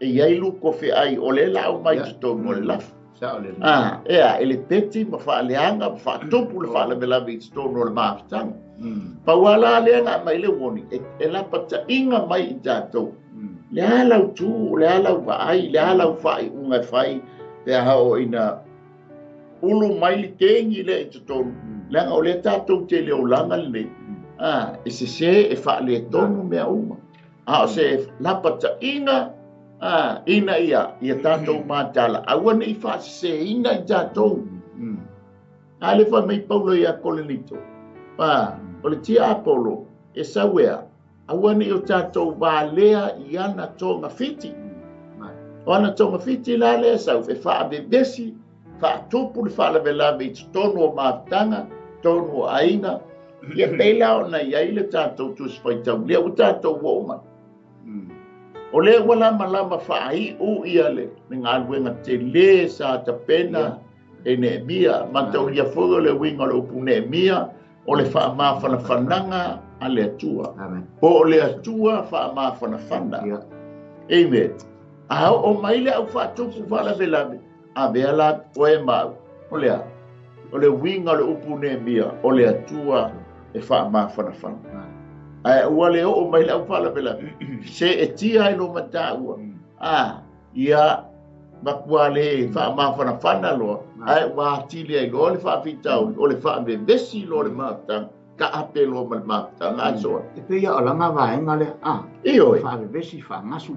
D: e i ai luko feai o lea la aumai i totonu o le lafo. A, ea, e lepeti ma faaleaga ma faatupu le faalavelave i totonu o le mafutaga. Pau lava la lea na aumai le warning, e, e lapataiga mai i tatou. Le a lau tu, le a lau vaai, le a lau faaiuga e fai pe a oo ina ulu mai le kegi lea i totonu, leaga o lea tatou te le olaga lenei, a, e sese, e faaletonu mea uma. A o se lapataiga, a, ina ia, ia tatou mataala, aua ne i faaseseina i tatou. A le fai mai Paulo ia Korinito, a, o le tiapolo e sau ea, aua ne i o tatou valea i ana togafiti. O ana togafiti la lea e sau, e faavevesi, faatupu le faalavelave i totonu o mafutaga, totonu o aiga, ia pei la ona i ai le tatou Tusi Faitau lea ua tatou oo mai. O lea ua lamalama faaiu ia le galuega tele sa tapena e Neemia. Mataulia foi o le uiga o le upu Neemia, O le faamafanafanaga a le Atua.
E: Amen.
D: Po o le Atua faamafanafana.
E: Ia.
D: Amen. A oo mai le au faatupu faalavelave, avea la oe ma au. O le a? O le uiga o le upu Neemia, o le Atua e faamafanafana. Ae ua le oo mai le au faalavelave, seetia ai lo mataua. A, ia matua le faamafanafana loa, ae ua atili ai loa le faafitauli, o le faavevesi loa le mafutaga, taape loa ma le mafutaga asoa.
E: E pei o langa vaega lea, a.
D: Ioe.
E: Faavevesi, faagasu,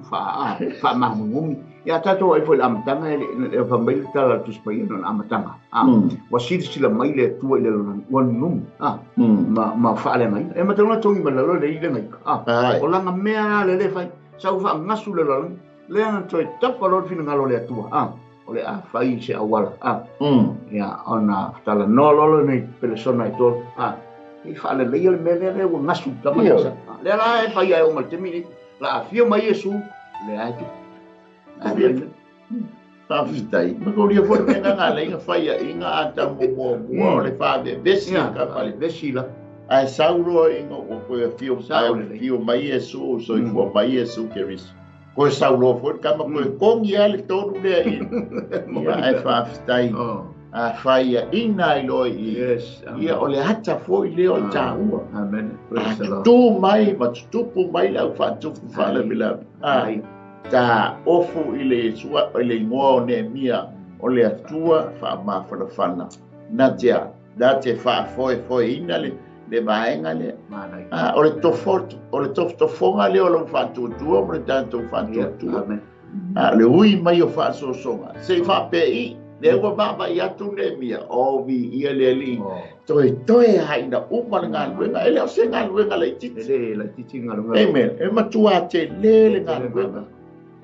E: faamagumagu. Ia tatou ai foi le amataga e le fa mai le tala le Tusi Paia na amataga. A. Ua silasila mai le Atua i le lalolagi, ua nunumu. A. Ma faaleagaina. E mataua togi mai lalo le i le gaika. A. O langa mea le le fai, sau faagasu le lalolagi. Lea na toe tapa loa le finagalo o le Atua. A. O le a fai se auala. A. Ia, ona talanoa loa lea nei pelesona e tolu. A. I faaleleia le mea lea lea ua gasu tama
D: Ioe.
E: le sa. Lea la e fai ai o ma le taimi nei. La afio mai Iesu, lea e tu.
D: Faafetai. Ma kolia foi le mea nga laiga fai aiga a tamu muamua o le faavevesi
E: Ia,
D: ka fale.
E: vesi la.
D: Ae sau loa ina ua koe afio
E: Sao lelei.
D: afio mai Iesu, soifua mai Iesu Keriso. Koe sau loa foi le kama koe kogi lava le tonu lea i. Ia, ae faafetai.
E: Oh.
D: A fai aiga ai loa i.
E: Yes.
D: Ia, o le ata foi lea o le taua.
E: Amen.
D: A
E: Praise the Lord.
D: tutū mai ma tutupu mai le au faatupu faalavelave. A
E: Ai.
D: ta ofu i le Iesua, i le igoa o Neemia, o le Atua faamafanafana. Na te a, na te faafoefoeina le vaega lea.
E: Manai.
D: A, o le tofo, o le tofotofoga lea o lau faatuatua ma le tatou
E: Ia,
D: faatuatua.
E: amen.
D: A, le ui mai o faasoasoga. Se i faapei, lea ua vaavaai atu Neemia, o viia le Alii.
E: Oh.
D: Toe toe haina uma le galuega. E le o se galuega laitiiti.
E: E le laitiiti galuega.
D: Amen. E matua tele le galuega.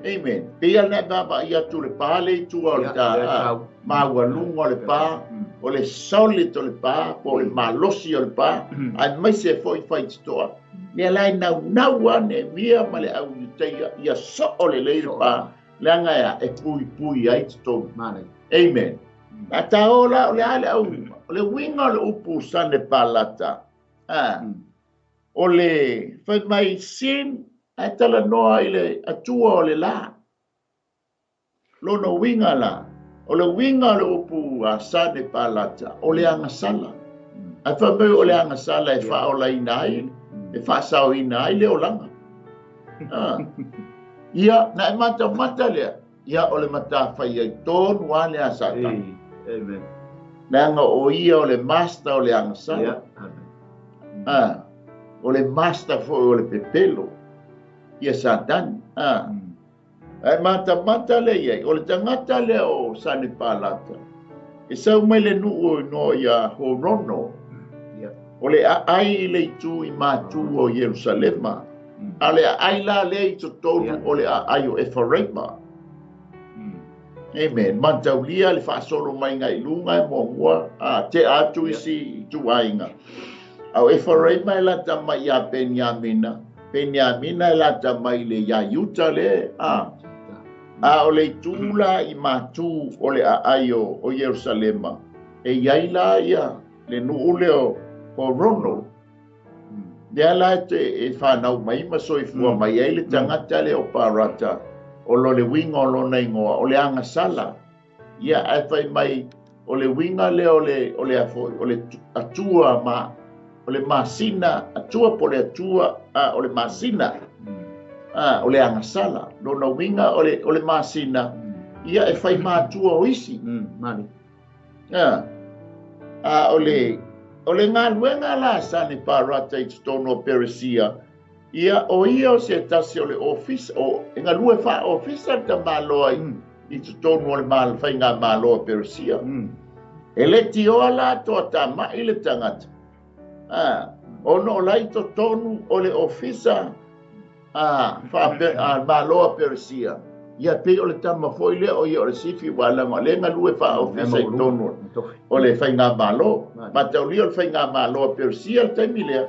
D: Amen. Pei lava na e vaavaai atu le pa le i tua o le
E: Ia,
D: ta,
E: lea
D: a,
E: tau.
D: maualuga o le pa, o le solid o le pa, po o le malosi o le pa, aemaise foi faititoa. Lea la e naunau lava Neemia ma le au Iutaia ia soo lelei le pa, leaga e a, e puipui ai totonu.
E: Manai.
D: Amen. A ta o la, o le a le au, o le uiga o le upu Sanepalata. A, o le fai mai sin, ae talanoa i le Atua o le la. Lona uiga la, o le uiga o le upu a Sanepalata, o le agasala. Ae fai mai o le agasala e faaolaina ai, e faasaoina ai le olaga. A. Ia, na e matamata lea, ia o le matafai ai tonu lava le a Satani.
E: Amen.
D: Leaga o ia o le master o le agasala.
E: Ia, amen.
D: A, o le master foi o le pepelo, ia Satani. A, ae matamata lea i ai, o le tagata lea o Sanepalata, e sau mai le nuu o igoa ia Horono.
E: Ia.
D: O le aai i le itu i matu o Ierusalema. A le aai la lea i totonu o le aai o Efaraima. Amen. Mataulia le faasolo mai ngai luga e muamua, a tea atu isi ituaiga. A o Efaraima e lata mai ia Peniamina, Peniamina e lata mai le ia Iuta le, a. A o le itu la i matu o le aai o Ierusalema, e iai la ia le nuu lea o Horono. Lea la e te e whanau mai ma soifua mai ai le tagata lea o Parata, o lo le uiga o lona igoa, o le agasala. Ia, ae fai mai, o le uiga lea o le, o le a foi, o le Atua ma, o le masina, Atua po le Atua, a, o le masina, a, o le agasala. Lona uiga o le masina, ia e fai matua o isi.
E: Mali.
D: A, a, o le, o le galuega la Saneparata i totonu o Peresia, ia o ia o se tasi o le ofisa, o e galue faa-ofisa le tamaloa i totonu o le faigamalo o Peresia. E le tioa la toa tamai le tagata. A, ona o la i totonu o le ofisa a, a malo a Peresia. Ia pei o le tama foi lea o ia o le sifi ua laga o le galue faa-ofisa i totonu o le faigamalo. Mataulia o le faigamalo a Peresia le taimi lea,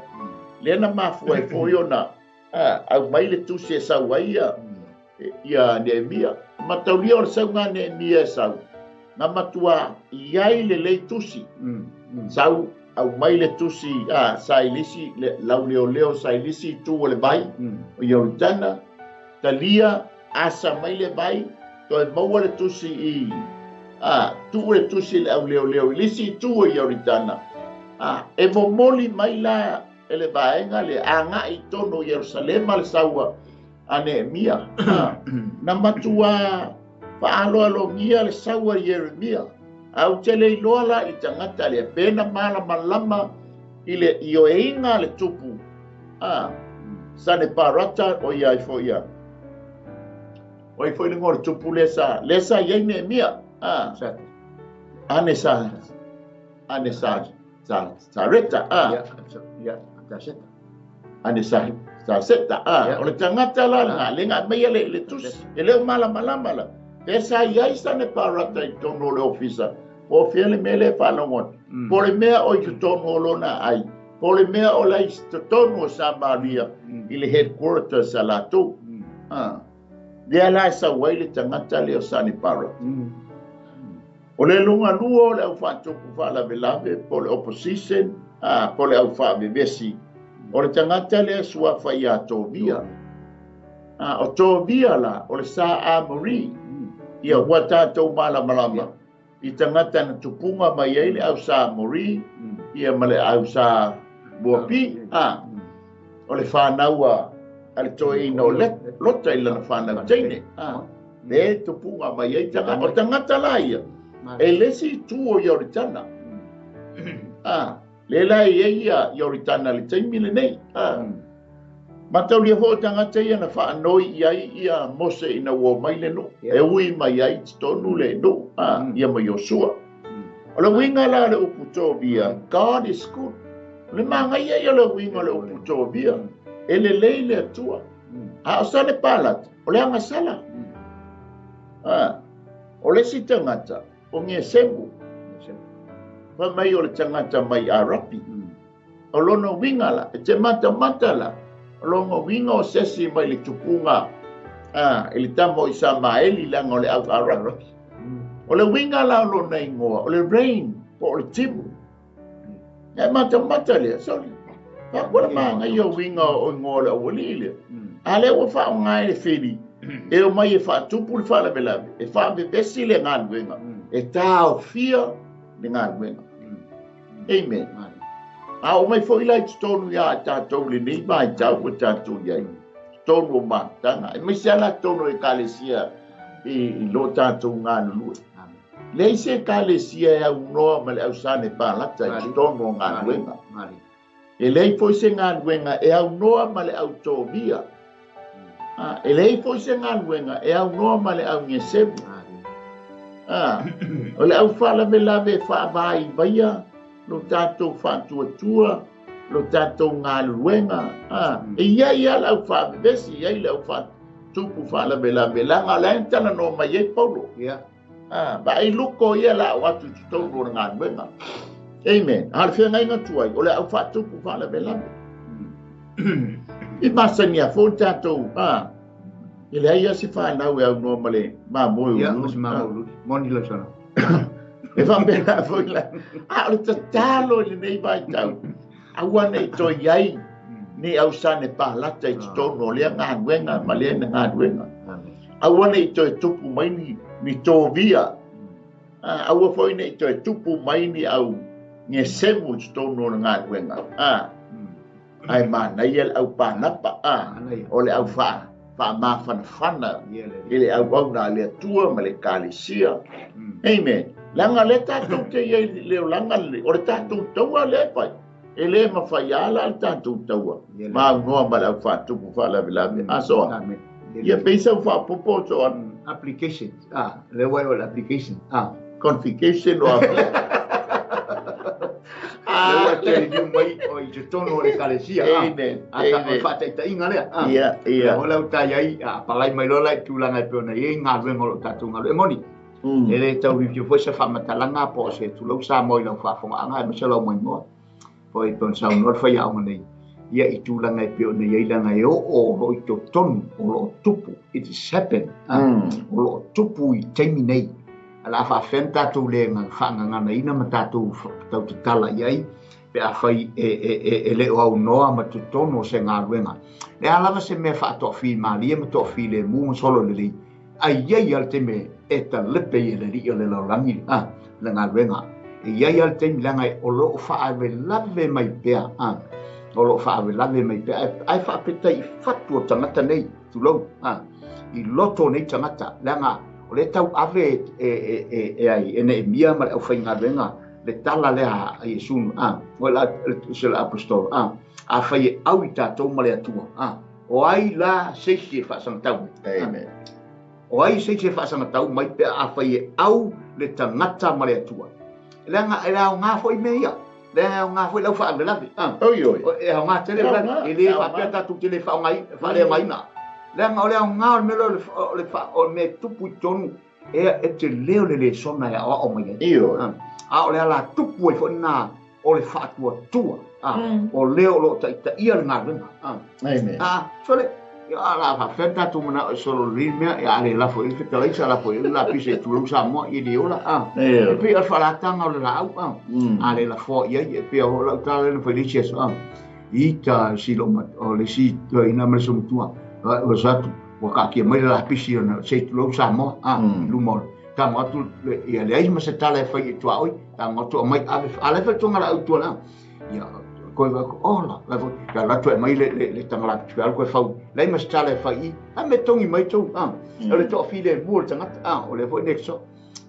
D: lea na mafua ai foi ona au mai le tusi e sau ai ia Neemia. Mataulia o le sauga Neemia e sau, na matua i ai le lei tusi. Sau Aumai le tusi a sa i le isi le lauleoleo sa i le isi itu o le vai o Ioritana, talia, asa mai le vai, toe maua le tusi i a tuu le tusi i le auleoleo i le isi itu o Ioritana, a e momoli mai la e le vaega lea agai i totonu o Ierusalema le saua a Neemia. Na matuā faaaloalogia le sau a Ieremia. Ae ou te le iloa la i le tagata lea pe na malamalama i le ioeina a le tupu a Saneparata, o ia ai foi ia. O ai foi le igoa o le tupu lea sa, lea sa i ai Neemia? A, Ane sa, Ane sa, sa, Sareta, a.
E: Ia, Sareta.
D: Ane sa, Saseta, a. O le tagata la lena, le na aumaia le, le tusi, e le o malamalama la. Pe sa i ai Saneparata i totonu o le ofisa, po o fea le mea lea e faalogo atu. Po o le mea o i totonu o lona ai, po o le mea o la i totonu o Samaria i le headquarters a latou. A. Lea la e sau ai le tagata lea o Saneparata. O le lugalua o le au faatupu faalavelave po o le opposition, a, po o le au faavevesi, o le tagata lea suafa ia Tovia. A, o Tovia la, o le Sa Amori. Ia, ua tatou malamalama i tagata na tupuga mai ai le au Sa Amori, ia ma le au Sa Moapi, a, o le fanau a, a le toeaina o Lota i lana fanau teine. A, le tupuga mai ai tagata. O tagata la ia, e le isi itu o Ioritana. A, le la e i ai ia Ioritana i le taimi lenei. A, mataulia foi o tagata ia na faanoi i ai ia Mose ina ua omai le nuu, e ui mai ai i totonu le nuu, a, ia ma Iosua. O le uiga la o le upu Tovia, God is good. O le magaia ia o le uiga o le upu Tovia, e lelei le Atua. A o Sanepalata, o le agasala. A, o le isi tagata, o Gesemu, fai mai o le tagata mai Arapi. O lona uiga la, e te matamata la, o lona uiga o se isi mai le tupuga a, i le tama o Isamaeli, leaga o le au Arapi. O le uiga la o lona igoa, o le rain, po o le timu. E matamata lea, sorry. Faapea le manaia o uiga o igoa o le aualii lea. A lea ua faaaoga e le feli, e omai e faatupu le faalavelave, e faavevesi le galuega, e taofia le galuega. Amen. A oo mai foi la i totonu ia tatou lenei vaitau ua tatou i ai, totonu o mafutaga, aemaise lava la totonu o Ekalesia i lo tatou galulue. Leai se Ekalesia e aunoa ma le ausane palata i totonu o galuega. E leai foi se galuega e aunoa ma le au Tovia. E leai foi se galuega e aunoa ma le au Gesemu. O le au faalavelave e faavaivaia lo tatou faatuatua, lo tatou galuega. E i ai lava le au faavevesi, e i ai le au faatupu faalavelave, leaga o la e talanoa mai ai Paulo. Ah, vaai luko ia la o atu i totonu o le galuega. Amen. A o le feagaiga tuai, o le au faatupu faalavelave. I masani a foi tatou, ah, e leai lava se fanau e aunoa ma le mamoe
E: uluulu. Ia, ma se mamoe uluulu. Moni lau saunoaga.
D: E faapena foi la. A o le tatalo i lenei vaitau, aua ne i toe i ai ni ausane palata i totonu o lea galuega ma lea galuega. Aua ne i toe tupu mai ni, ni tovia. Aua foi ne i toe tupu mai ni au gesemu i totonu o le galuega. Ae manaia le au panapa, o le au faa faamafanafana i le auauna a le Atua ma le Ekalesia. Amen. Leaga o lea tatou te i ai i le olaga lenei, o le tatou taua lea e fai. E le mafai lava la le tatou taua ma aunoa ma le au faatupu faalavelave. A Soa? Ia pei sau faaopoopo Soa.
E: Application. Ah, lea ua o le application. Ah.
D: Confication o
E: Lea ua te liu mai o i totonu o le Ekalesia.
D: Amen.
E: Amen. O le faataitaiga lea.
D: Ia, ia.
E: O lea ua tai ai, a palai mai loa la i tulaga e pei ona i ai galuega o lo o tatou galuega. E moni, E le tau fiufia foi se faamatalaga po o se tulou Samoa i lau faafogaaga aemaise lau maimoa foi pei ona saunoa le faiaoga nei ia i tulaga e pei ona i ai leaga e oo o lo o i totonu o lo o tupu it is happen o lo o tupu i taimi nei o le a faafefea ona tatou le faagaganaina ma tatou tau tatala i ai. Pe afai e le o aunoa ma totonu o se galuega. Le a lava se mea faatoafimalie ma toafilemu ma solo lelei, ai ai lava le taimi e talepe ai e le Alii o le lalolagi le galuega. E i ai lava le taimi leaga o lo o faalavelave mai pea, o lo o faalavelave mai pea, ae faafetai i fatu o tagata nei, tulou, i loto o nei tagata, leaga o lea tau ave e ai e Neemia ma le aufaigaluega le tala lea a Iesu, o le apostolo, afai e au i tatou ma le Atua, o ai la se isi e faasagatau mai?
D: Amen.
E: O ai se isi e faasagatau mai pe afai e au le tagata ma le Atua? Leaga e aoga foi mea ia. Leaga e aoga foi lau faalavelave.
D: Oi, oi.
E: E aoga tele e le faapea tatou te le faaleaogaina. Leaga o le aoga o le mea lea o le mea e tupu i totonu e te leo le lesona e aoao mai ai.
D: Ioe.
E: A o le ala tupu ai foi lena o le faatuatua. O lea o lo o taitaia le galuega.
D: Amen.
E: Sole, ia la faafefea tatou manao e solo lelei mea, ia a le lafo i le fetalaisa, lafo i le lapisi e tulou Samoa i le ola. E pei o le faalataga o le laau. A le lafoa i ai, e pei o lau tala lea na fai le isi aso. Ita si lo o le si ina ma le somatua. Ua satu, ua kaatia mai le lapisi ona se tulou Samoa. I luma o le tago atu, ia leai ma se tala e fai e tuaoi, tago atu aumai ave, a la e faitoga laau tua la. Ia, koe vai ko ola, la foi, ia la toe mai le tanga lapisi pe alu koe fau, leai ma se tala e fai i, a me tongi mai tou, o le toafilemu o le tagata, o lea foi next so.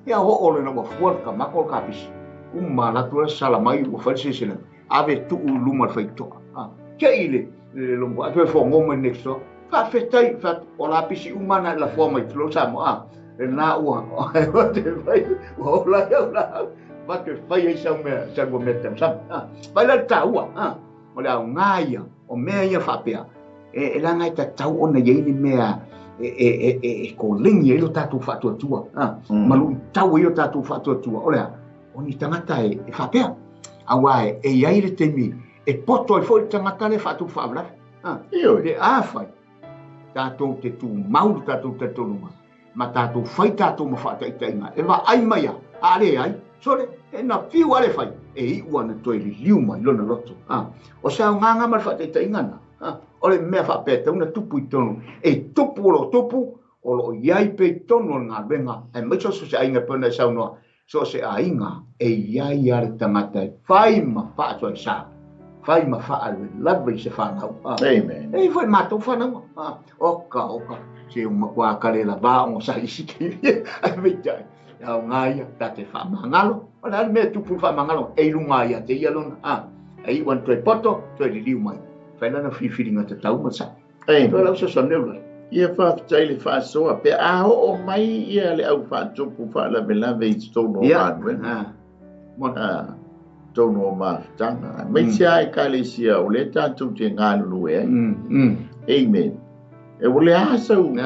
E: Ia oo le na ua fua le kamako o le kapisi. Uma la atu la sala mai ua fai le seleselega. Ave tuu i luma o le faitotoa. Te i le lombo, a toe fogo mai next door. Faafetai, o lapisi uma na e lafoa mai tulou Samoa. Lena ua, te fai, ua ola ai au laau. Va toe fai ai sau mea, sau mea tamasama. Vai la le taua, o le aoga ia, o mea ia faapea. E leaga e tatau ona i ai ni mea e koleni ai lo tatou faatuatua. Ma luitau ai lo tatou faatuatua. O le a, o ni tagata e faapea. Aua e i ai le taimi e poto ai foi le tagata lea faatupu faalavelave.
D: Ioe.
E: Le afai, tatou te tumau le tatou talitonuga, ma tatou fai tatou ma faataitaiga. E vaai mai a, a le ai, sole, e na fiu a le fai, e iu ana toe liliu mai lona loto. O se aogaga ma le faataitaiga na. O le mea faapea tau na tupu i totonu. E tupu o lo tupu, o lo i ai pe i totonu o le galuega. Aemaise o so se aiga pe ona e saunoa, so se aiga e i ai a le tagata e fai ma faasoaisa, fai ma faalavelave i se fanau.
D: Amen.
E: E foi matou fanauga. Oka, oka, se o matua kale la va o sa isi ke. Ai meitai. Ia o ngā ia, tā te whaamangalo. O le ale mea tupu whaamangalo, e lunga ia te ia lona. E iwan toe poto, toe liliu mai. Whailana whiwhiringa te tau ma sa.
D: Amen.
E: Toe lau sa sa neula.
D: Ia whawhitai le whaasoa, pe a hoo mai ia le au whaatupu whaalavelave i tōno o galuega. Tōno o mafutanga. Mai se ai ekalesia o le tātou te ngalulu e ai. Amen. E o le asa o le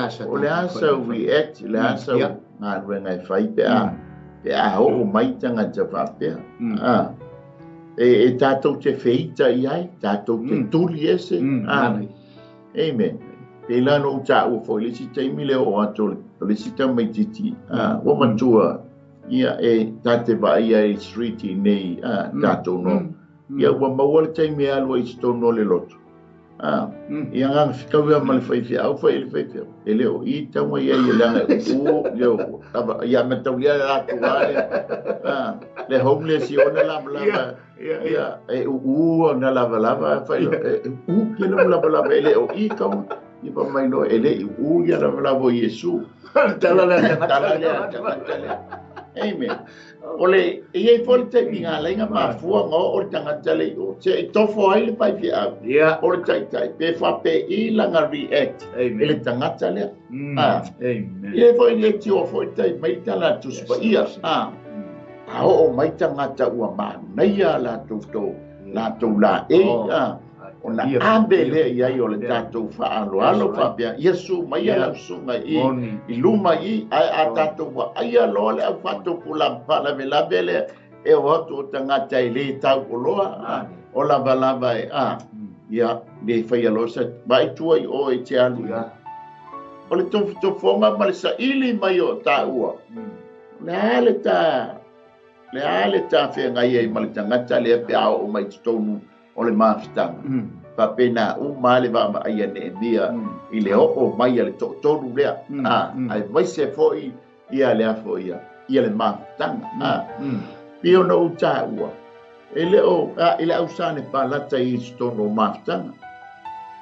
D: asa react, le asa galuega e fai pe a pe a hoo mai tangata whapea. E tātou te wheita i ai, tātou te turi ese. Amen. Pe la no ta o foi le si taimi le o ato le si tamai titi. O matua ia e tate va ia e street i nei tātou no. Ia ua maua le taimi alu ai tonu no le loto. Ia ngā whikau ia ma le whaiwhia, au whai le whaiwhia. E leo i taunga ia i langa u, leo, ia me tau ia la tuale. Le homeless i ona lava lava. Ia, e u ona lava lava, whai, u ke lava lava lava, e leo i taunga. I pa mai no, e le u ia lava lava o Iesu.
E: Tala lea,
D: tala lea, tala lea. Amen. O le, e iai foi le taimi ngā lainga mafua ngā o le tangata le o. Se e tofo ai le whaiwhiau. O le taitai. Pe whape i langa react.
E: Amen.
D: E le tangata lea.
E: Amen.
D: Ia foi le tio foi tai mai tala tuspa ia. A o mai tangata ua manaia la tau la tau la e. O na abe lea iai o le tātou whaaloalo whapea. Iesu mai a lau sunga i luma i ai a tātou wa aia loa le au whātou pula whaalavelave lea e o atu o tangata i le tau o loa. O lava lava e ia le whai aloa sa vai tua i o e te alu. O le tofotofoga ma le saili mai o tāua. O le a le tā Le a le tafeagai ai ma le tagata lea pe a oo mai i totonu o le mafutaga. Faapena uma lava le vaavaai a Neemia i le oo mai a le toatolu lea, aemaise foi ia le a foi ia, ia le mafutaga. Pei ona ou taua, e le o i le au Sanepalata i totonu o mafutaga.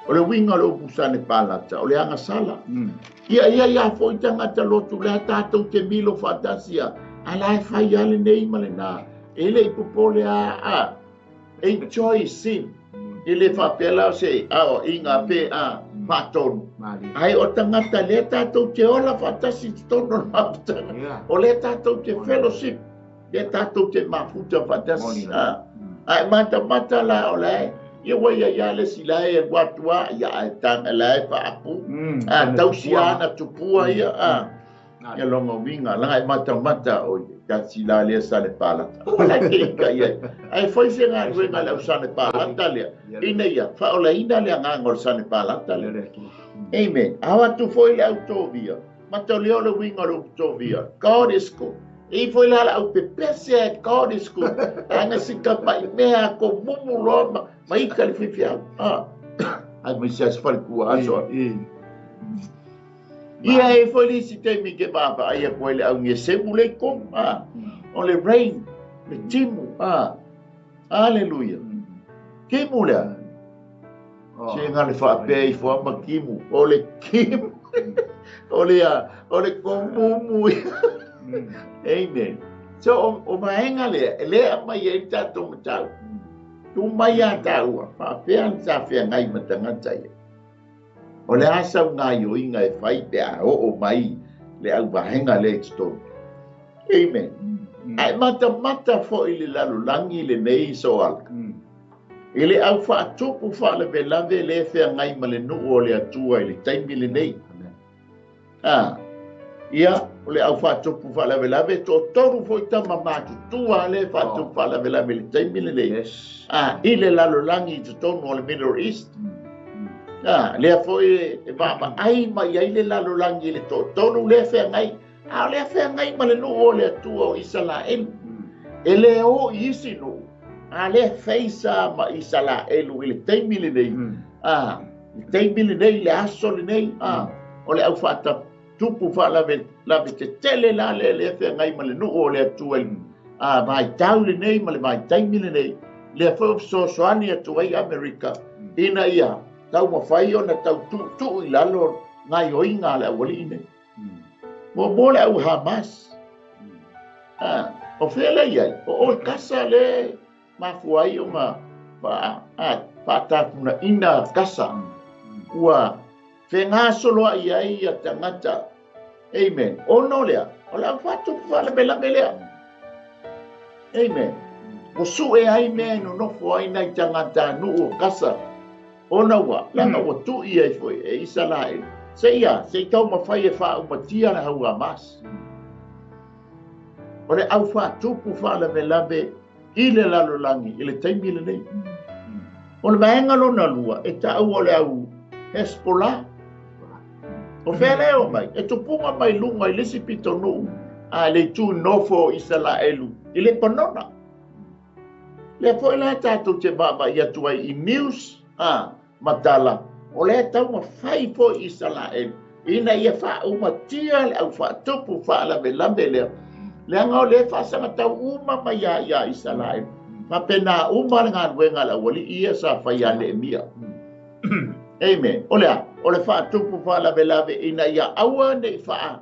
D: O le uiga o le upu Sanepalata, o le agasala. Ia ia ia foi tagata lotu lea tatou te milo faatasi a, ae la e fai lava lenei ma lena. E le i popole a, a. Enjoy sin. E le faapea la o se aoaiga pe a faatonu. Ae o tagata lea tatou te ola faatasi i totonu o le mafutaga. O lea tatou te fellowship, lea tatou te mafuta faatasi. Ae matamata la o la e, ia ua ia ia le isi la e alu atu a, ia ae tanga la e faapu. A tausi a na tupua ia a. Ia lona uiga, laga e matamata o ia, tasi la lea sale palata. Ua la ke ika ia. Ae fai se galuega a le au sale palata lea, ina ia faaolaina le agaga o le sale palata lea. Amen. Ao atu foi le au tovia, mataulia o le uiga o le upu tovia, God is good. E i foi la le au pepese ai, God is good. Aga sika mai mea ko mumu loa ma, ma ika le fifiau. Ah. Ai mai se aso falikua aso. Ia e foi le isi taimi ke vaavaai atu ai le au gesemu le i tonu, a, o le rain, le timu, a, aleluia. Timu lea. Se nga le faapea ifo a ma timu, o le timu, o le a, o le komumu ia. Amen. So, o, o vaega lea, e le aumai ai le tatou mataupu. Tu mai a tāua, faapea na sa feagai ma tagata ia. O le a sau gaioiga e fai pe a oo mai le auvaega lea i totonu? Amen. Ae matamata foi le lalolagi lenei soala i le au faatupu faalavelave lea e feagai ma le nuu o le Atua i le taimi lenei. A, ia, o le au faatupu faalavelave, toatolu foi tama matutua lea e faatupu faalavelave i le taimi lenei.
E: Yes.
D: A, i le lalolagi i totonu o le Middle East. A, lea foi e vaavaai mai ai le lalolagi i le toatolu lea feagai, a o lea feagai ma le nuu o le Atua o Isalaelu. E le o i isi nuu, a lea feisa ma Isalaelu i le taimi lenei. A, le taimi lenei, le aso lenei, a, o le au faatatupu faalavelave tetele la lea lea feagai ma le nuu o le Atua i a, vaitau lenei ma le vaitaimi lenei, lea foi o fesoasoani atu ai Amerika ina ia taumafai ona tau tuutuu i lalo gaioiga a le aualii nei. Muamua le au Hamas. A, o fea lea i ai? O oe Kasa le mafua ai ona faatapunaina Kasa. Ua fegasoloai ai ia tagata. Amen. Ona o lea, o le au faatupu faalavelave lea. Amen. Ua sue ai mea e nonofo ai nai tagata nuu o Kasa. Ona ua, leaga ua tui ai foi e Isalaele, seia, se i taumafai e faaumatia le hau Hamas. O le au faatupu faalavelave i le lalolagi i le taimi lenei. O le vaega lona lua, e taua o le au Hezbollah. O fea lea e o mai? E tupuga mai luga i le isi pitonuu a le itu nofo o Isalaelu i Lepanona. Lea foi la tatou te vaavaai atu ai i news a ma tala, o lea e taumafai foi Isalaelu ina ia faaumatia le au faatupu faalavelave lea, leaga o lea e faasagatau uma mai ia ia Isalaelu. Faapena uma le galuega a le aualii ia sa fai ia Neemia. Amen. O le a? O le faatupu faalavelave ina ia aua ne i faa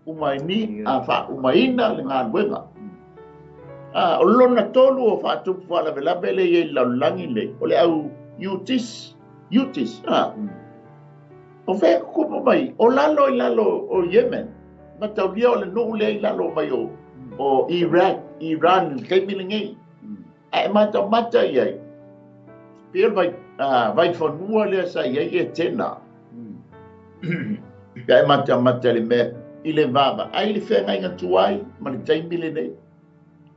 D: umaini a faaumaina le galuega. A, o lona tolu o faatupu faalavelave lea e i ai i le lalolagi nei, o le au Eutis, Eutis, a. O fea e kukupu mai? O lalo i lalo o Yemen. Mataulia o le nuu lea i lalo mai o, o Iraq, Iran i le taimi lenei. Ae e matamata i ai, pei o le vai, vaifanua lea sa i ai Etena. Pe a e matamata i le mea, i le vaavaai le feagaiga tuai ma le taimi lenei.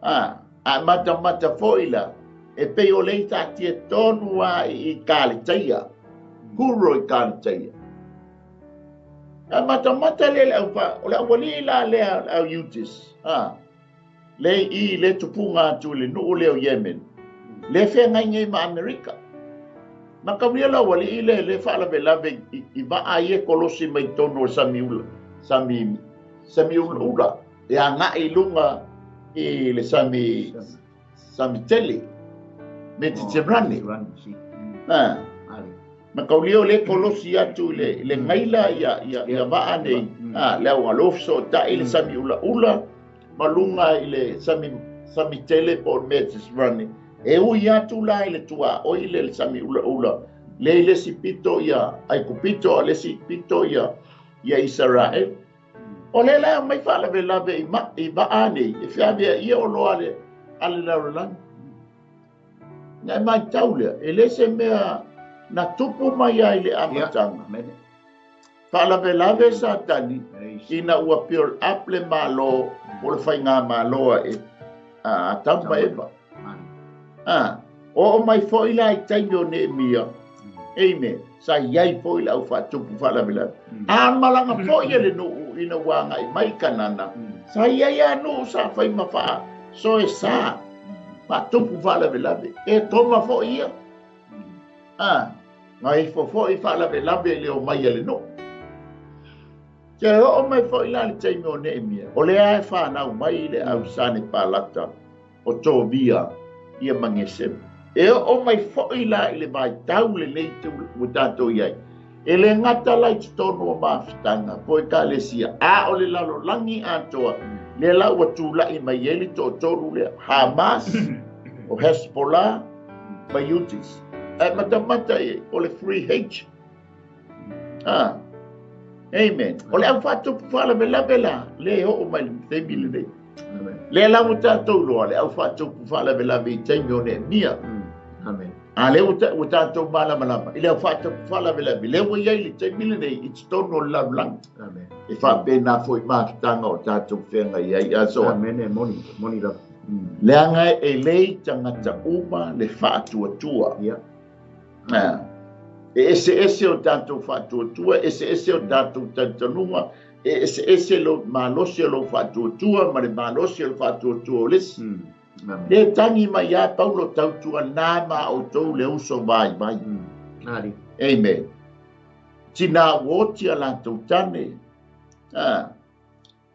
D: A, a e matamata foi la, e pei o lea i taatia tonu lava i Kaletaia, Huro i Kaletaia. A matamata lea i le au, o le aualii la lea, le au Eutis. A, Le i le tupuga atu i le nuu lea o Yemen, le feagai nei ma Amerika. Mataulia le aualii lea le faalavelave i vaa ia e kolosi mai totonu o le sami ula, sami, sami ulaula e agai i luga i le sami, sami tele, Mediterane. Ah. Mataulia o lea e kolosi atu i le, le gaila ia, ia, ia vaa nei, ah, le auga tai le sami ulaula, ma luga i le sami, sami tele po o le Mediterane. E ui atu la i le tuaoi le le sami ulaula, le i le isi pito ia Aikupito, a le isi pito ia ia Isaraelu. O lea la e aumai faalavelave i ma, i vaa nei, e feaveaia oloa a le, a le lalolagi. Na e matau lea, e le se mea na tupu mai ai le amataga. Faalavelave Satani ina ua build up le Malo o le faigamalo a Atamu ma Eva. A, oo mai foi la i taimi o Neemia, amen, sa i ai foi le au faatupu faalavelave. A malaga foi e le nuu ina ua agai mai i Kanana, sa i ai a nuu sa fai ma faa soe sa faatupu faalavelave. E toma foi ia. A, na ifo foi faalavelave i le omai a le nuu. Ke oo mai foi la le taimi o Neemia, o lea e whanau mai le au sane palata o Tovia ia ma Gesemu. E oo mai foi la i le vaitau lenei ua tatou i ai. E le gata la i totonu o mafutaga po o ekalesia, a o le lalolagi atoa, lea la ua tulai mai ai le toatolu lea, Hamas, o Hezbollah ma Houthis. Ae matamata i ai, o le 3H. Ah. Amen. O le au faatupu faalavelave la, le oo mai le taimi lenei.
E: Amen.
D: Lea la ua tatou iloa le au faatupu faalavelave i taimi o Neemia.
E: Amen.
D: A lea ua tatou malamalama i le au faatupu faalavelave, lea ua i ai le taimi lenei i totonu o le lalolagi.
E: Amen.
D: E faapena foi mafutaga o tatou feagai ai. Aso.
E: Amen. E moni, moni lava.
D: Leaga e le i tagata uma le faatuatua.
E: Yeah.
D: E eseese o tatou faatuatua, e eseese o tatou talitonuga, e eseese lo malosi o lou faatuatua ma le malosi o le faatuatua o le isi. Le tagi mai a Paulo tautuana ma outou le uso vaivai. Amen. Tina ua oti a latou tane.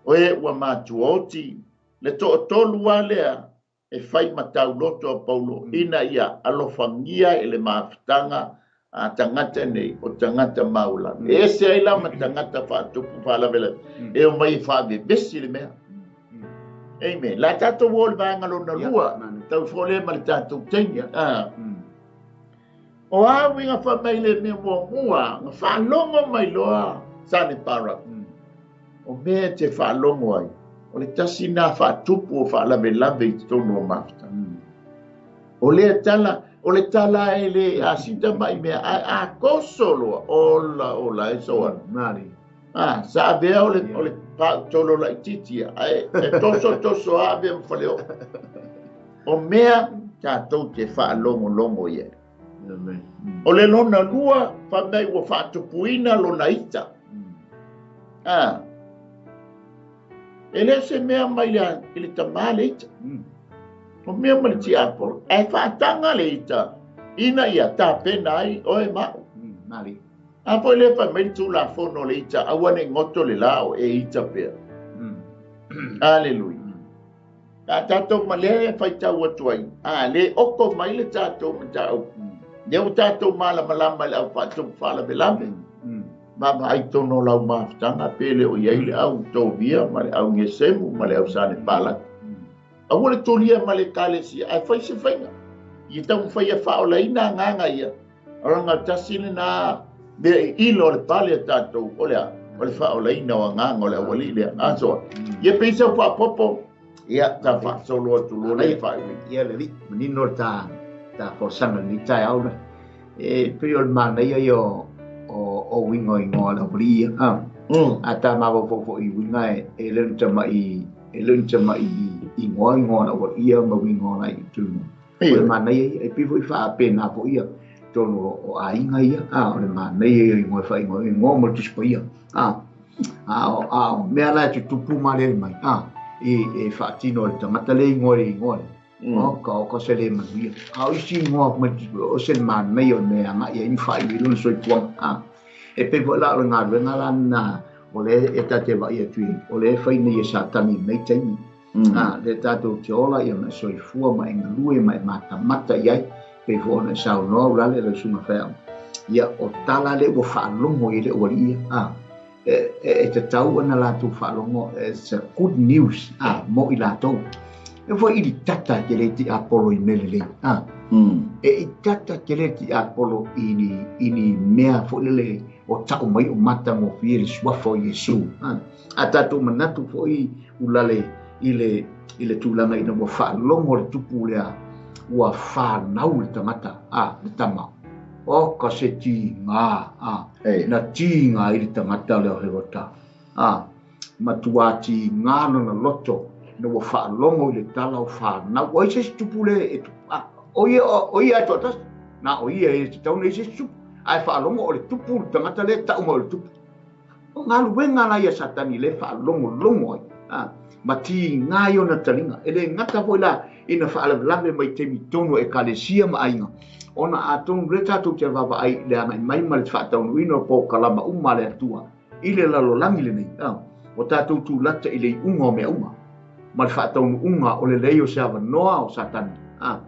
D: O e ua matua oti, le toatolu a lea e fai ma tauloto a Paulo ina ia alofagia e le mafutaga a tagata nei o tagata maualalo. E ese ai la ma tagata faatupu faalavelave e omai e faavevesi le mea. Amen. La tatou o le vaega lona lua, tau fua lea ma le tatou taimi. O a uiga fai mai le mea muamua, na faalogo mai loa Sane Parata. O mea e te faalogo ai, o le tasi lena faatupu o faalavelave i totonu o mafutaga. O lea tala, o le tala e le asita mai mea, ae a toso loa, ola ola e soa. Ah, sa avea o le, o le pautolo laitiiti ia, ae e toso toso a avea ma faleoo. O mea tatou te faalogologo i ai. O le lona lua, fai mai ua faatupuina lona ita. Ah. E le o se mea mai le, i le tamā le ita. O mea mai le tiapolo. Ae faataga le ita ina ia tapena ai oe ma au. A foi lea fai mai le Tulafono o le ita, aua ne i goto le la o e ita pea. Aleluia. A tatou ma lea e faitau atu ai, a le oko mai le tatou mataupu. Lea ua tatou malamalama i le au faatupu faalavelave. Vaavaai tonu o lau mafutaga pe le o i ai le au Tovia ma le au Gesemu ma le au Sanepalata. Aua le tulia ma le ekalesia, ae fai se faiga. Ia taumafai ia faaolaina agaga ia. O le tasi lena mea i ilo o le pale a tatou, o le a? O le faaolaina o agaga o le aualii lea. Asoa. Ia pei sau faapopo, ia ta faasolo atu loa lea faaiuina.
E: Ia le alii, manino le ta, ta folasaga i lenei taeao lea. E pei o le manaia ia o, o, o uiga o igoa o le aualii ia. A, a ta mafaufau foi i uiga e, e le o ni tamai, e le o ni tamai igoa, igoa o le aualii ia ma uiga o nai tulaga. O le manaia ia, e pei foi faapena foi ia totonu o aiga ia, a, o le manaia ia o igoa e faaigoa, o igoa mo le Tusi Paia, a, a o, a o mea la e tutupu ma alele mai, a, e faatino e le tagata le igoa i le igoa lea. Oka, oka se le manuia. A o isi igoa o se manaia o le mea e agai ai ma faaiu ai lona soifuaga. A, e pei foi la o le galuega la lena o lea e ta te vaai atu i ai, o lea e fai nei e Satani i lenei taimi. A, lea tatou te ola ia ma e soifua ma e galue ma e matamata i ai, pei foi ona e saunoa ulale lau susuga faiaoga. Ia, o tala lea ua faalogo i ai le aualii ia. A, e tatau ona latou faalogo, it's a good news a, mo i latou. E foi ili tata te le tiapolo i mea lelei. A, e i tata te le tiapolo i ni mea foi lele o tau mai o matagofie le suafa o Iesu. A, a tatou manatu foi ulale i le tulaga ina ua faalogo le tupu lea ua fanau le tagata, a, le tama. O ka se tiga, a, na tiga ai le tagata lea o Herota, a, matua tiga lona loto ina ua faalogo i le tala o fanau. O ai se isi tupu le e tupu, a, o ia, o ia e toatasi, na o ia e tatau ona i ai se isi tupu, ae faalogo o le tupu le tagata lea e tau mai o le tupu. O galuega la ia Satani lea e faalogologo ai, a, ma tiga ai ona taliga. E le gata foi la ina faalavelave mai taimi tonu o ekalesia ma aiga, ona atonu lea tatou te vaavaai i le agai mai ma le faataunuuina o polokalama uma a le Atua i le lalolagi lenei, a, ua tatou tulata i le iuga o mea uma, ma le faataunuuga o le leai o se avanoa o Satani, a,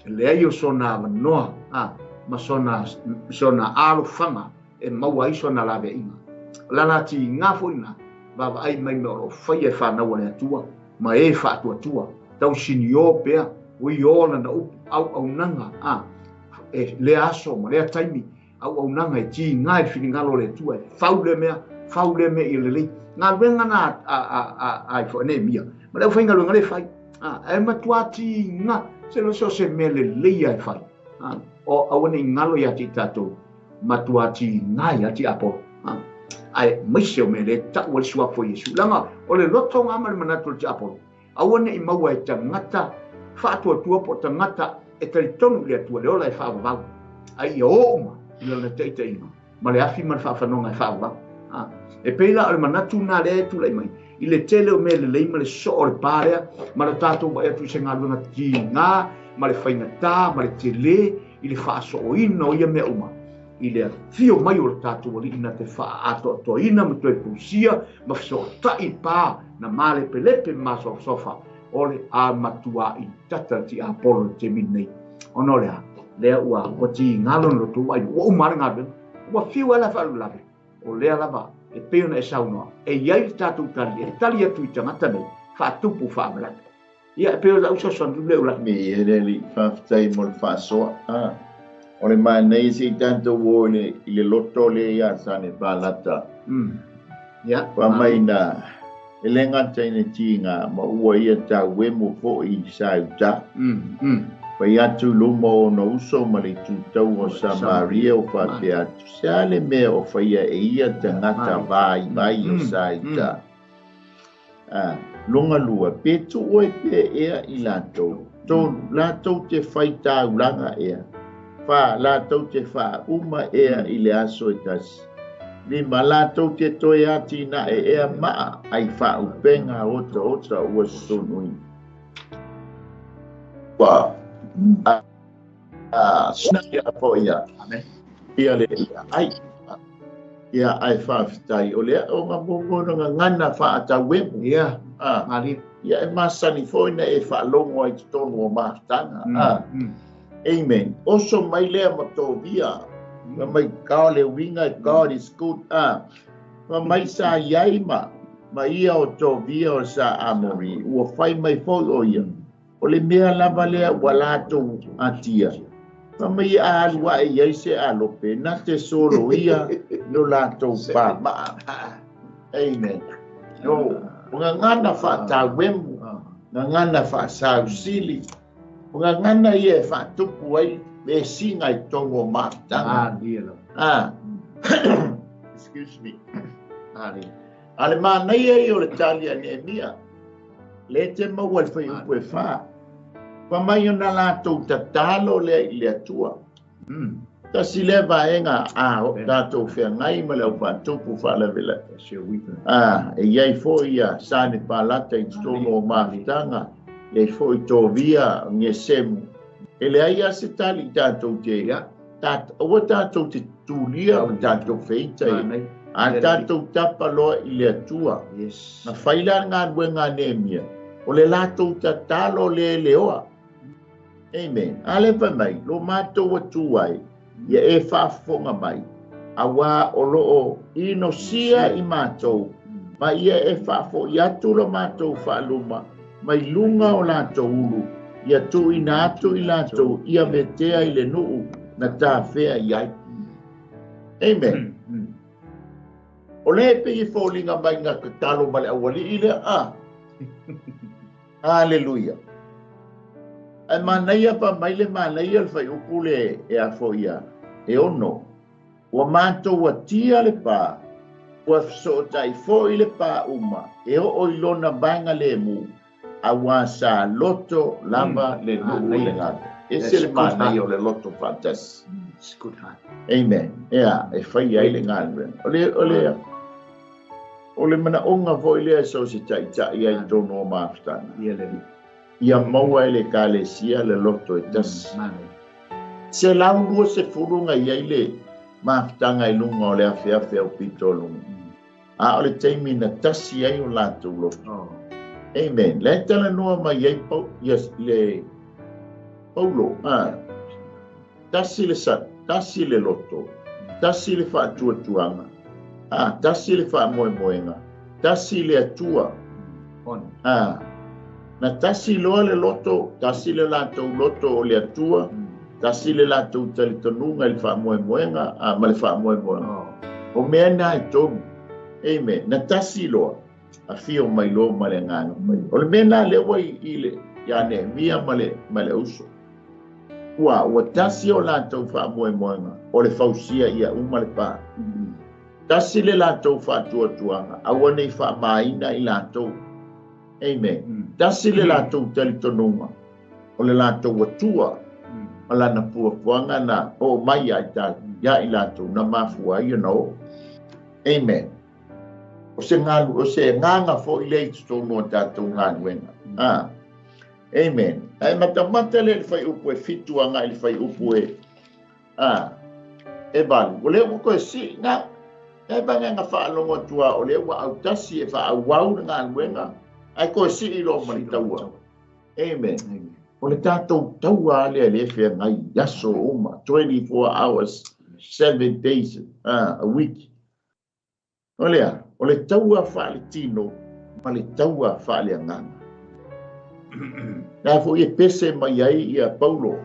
E: leai o sona avanoa, a, ma sona alofaga e maua ai sona laveaiga. O le ala tiga foi lena, vaavaai mai mea o lo o faia e fanau a le Atua ma e faatuatua, tausinio pea, ui o lana upu, auaunaga, a, e lea aso ma lea taimi, auaunaga e tiga i le finagalo o le Atua, e fau lea mea, fau lea mea ia lelei. Galuega na a i foi Nehemia, ma le aufaigaluega le fai, a, e matua tiga, se lo so se mea lelei e fai, a, o aua ne i galo ia te i tatou, matua tiga ia tiapolo. Ae maise o mea lea e tau ai le suafa o Iesu. Leaga o le loto nga ma le manatu o le tiapolo, aua ne i maua e tagata faatuatua po o tagata e talitonu i le Atua le ola e faavavau, ai ia o uma i lana taitaiga ma le afi ma le faafanoga e faavavau. E pei la o le manatu na lea e tulai mai i le tele o mea lelei ma le soo o le pa lea ma le tatou vaai atu i se galuega tiga ma le faigata ma le tele i le faasooina o ia mea uma i le afio mai o le tatou Alii na te faaatoatoaina ma toe pusia ma fesootai pa na malepelepe ma masofasofa o le a matua i tata le tiapolo i le taimi lenei. Ona o le a? Lea ua tiga lona loto ua ua uma le galuega. Ua fiu ai la faalavelave. O lea lava e pei ona e saunoa, e i ai le tatou tali e tali atu i tagata nei, faatupu faalavelave. Ia, e pei o lau fesoasoani atu lea ula.
D: Me e le alii, faafetai mo le faasoa. A, o le manaia se i tatou o i le loto lea ia Sanepalata.
E: Ia.
D: Fa mai na, e le gata i le tiga, ma ua ia tauemo foi i Sauta. Fai atu i luma o ona uso ma le itutau o Samaria o faapea atu, se a le mea o faia e ia tagata vaivai o Sauta. A, lona lua, pe tuu ai pea ea i latou. Tolu, latou te fai taulaga ea. Whā, latou te whaauma ea i le aso e tasi. Lima, latou te toe ati na e ea maa ai whaaupenga ota ota ua sunui. Wā, a, sina ia po ia.
E: Amen.
D: Ia le ia ai. Ia ai whaafetai. O lea o ngā momono ngā ngana whaatauemu.
E: Ia.
D: A.
E: Mali.
D: Ia e masani foi na e whaalongo ai te tonu o mātanga. A. Amen. Oso mai lea ma tō via. Ma mai kao le winga, God is good. A. Ma mai sa iai ma. Ma ia o tō via o sa amori. Ua whai mai foi o ia. O le mea lava lea ua latou atia. Ma mai a alua e iai se alope, na te solo ia no latou pa maa. Amen. No, o ngā ngana whaatauemu, ngā ngana whaasausili, o ngā ngana ia e whaatupu ai, me singa i tongo o mātanga.
E: Ah, ia lava.
D: Ah. Excuse me.
E: Ah, ia.
D: A le manaia ia o le tali a Nehemia, le te maua le whai upu e whā. Pa mai ona latou tatalo lea i le Atua. Tasi lea vaega a o tatou feagai ma le au faatupu faalavelave. E i ai foi ia Sane Palata i totonu o mafutaga, e i ai foi Tovia Gesemu. E leai lava se tali i tatou te, aua tatou te tulia ma tatou feita i, a tatou tapa loa i le Atua. Na fai la le galuega a Nehemia, o le latou tatalo le leoa. Amen. A lea fai mai, lo matou Atua e, ia e faafofoga mai, auā o lo o inosia i matou, ma ia e faafoi atu lo matou faaluma mai luga o latou ulu, ia tuuina atu i latou ia vetea i le nuu na tafea i ai. Amen. O lea e pei e foliga mai na tatalo ma le aualii lea, a. Aleluia. Ae manaia pa mai le manaia le fuaiupu le e a foi ia e 6. Ua matou atia le pa, ua fesootai foi le pa uma e oo i lona vaega lemu, auā sa loto lava le nuu i le galuega. Ese le manaia o le loto faatasi. Amen. Ea, e fai ai le galuega. O le, o le, O le manaoga foi lea e so o se taitai ai i totonu o mafutaga, ia maua e le Ekalesia le loto e tasi. 120 na i ai le mafutaga i luga o le afeafe au pito o luga, a o le taimi na tasi ai o latou loto. Amen. La e talanoa mai ai le Paulo, tasi le sa, tasi le loto, tasi le faatuatuaga, a, tasi le faamoemoega, tasi le Atua. A, na tasi loa le loto, tasi le latou loto o le Atua, tasi le latou talitonuga i le faamoemoega, a, ma le faamoemoega. O mea na e tolu. Amen. Na tasi loa, afio mai loa ma le Agaga Paia. O le mea na lea ua i le, ia Nehemia ma le uso. Ua tasi o latou faamoemoega o le fausia ia uma le pa. Tasi le latou faatuatuaga, aua nei faamaina i latou. Amen. Tasi le latou talitonuga o le latou Atua ma lana puapuaga na oo mai ia i latou na mafua ai ona oo. Amen. O se galu, o se agaga foi lea i totonu o tatou galuega. Amen. Ae matamata lea i le fuaiupu e 7 agai i le fuaiupu e e 8. O lea ua toe sii na. E vaega faalogo atu a o lea ua autasi e faaauau le galuega, ae toe sii loa ma le taua. Amen. O le tatou taua lea le feagai i aso uma, 24 hours, 7 days a week. O lea, o le taua faaletino ma le taua faaleagaga. La foi e pese mai ai ia Paulo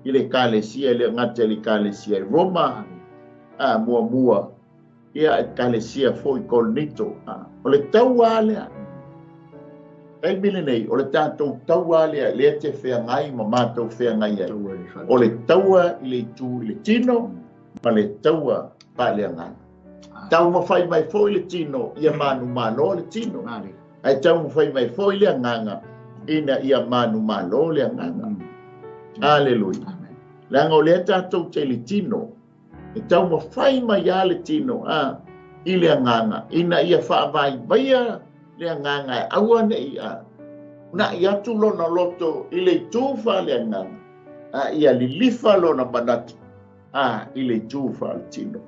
D: i le Ekalesia, e le gata i le Ekalesia i Roma, muamua, ia Ekalesia foi Korinito. O le taua lea. Taimi lenei, o le tatou taua lea, lea te feagai ma matou feagai ai. O le taua i le itu i le tino, ma le taua faaleagaga. Taumafai mai foi le tino ia manumalo le tino. Ae taumafai mai foi le agaga ina ia manumalo le agaga. Aleluia. Leaga o lea tatou te le tino, e taumafai mai lava le tino i le agaga ina ia faavaivaia le agaga e aua nei na'i atu lona loto i le itu faaleagaga, a ia lilifa lona manatu i le itu faaletino.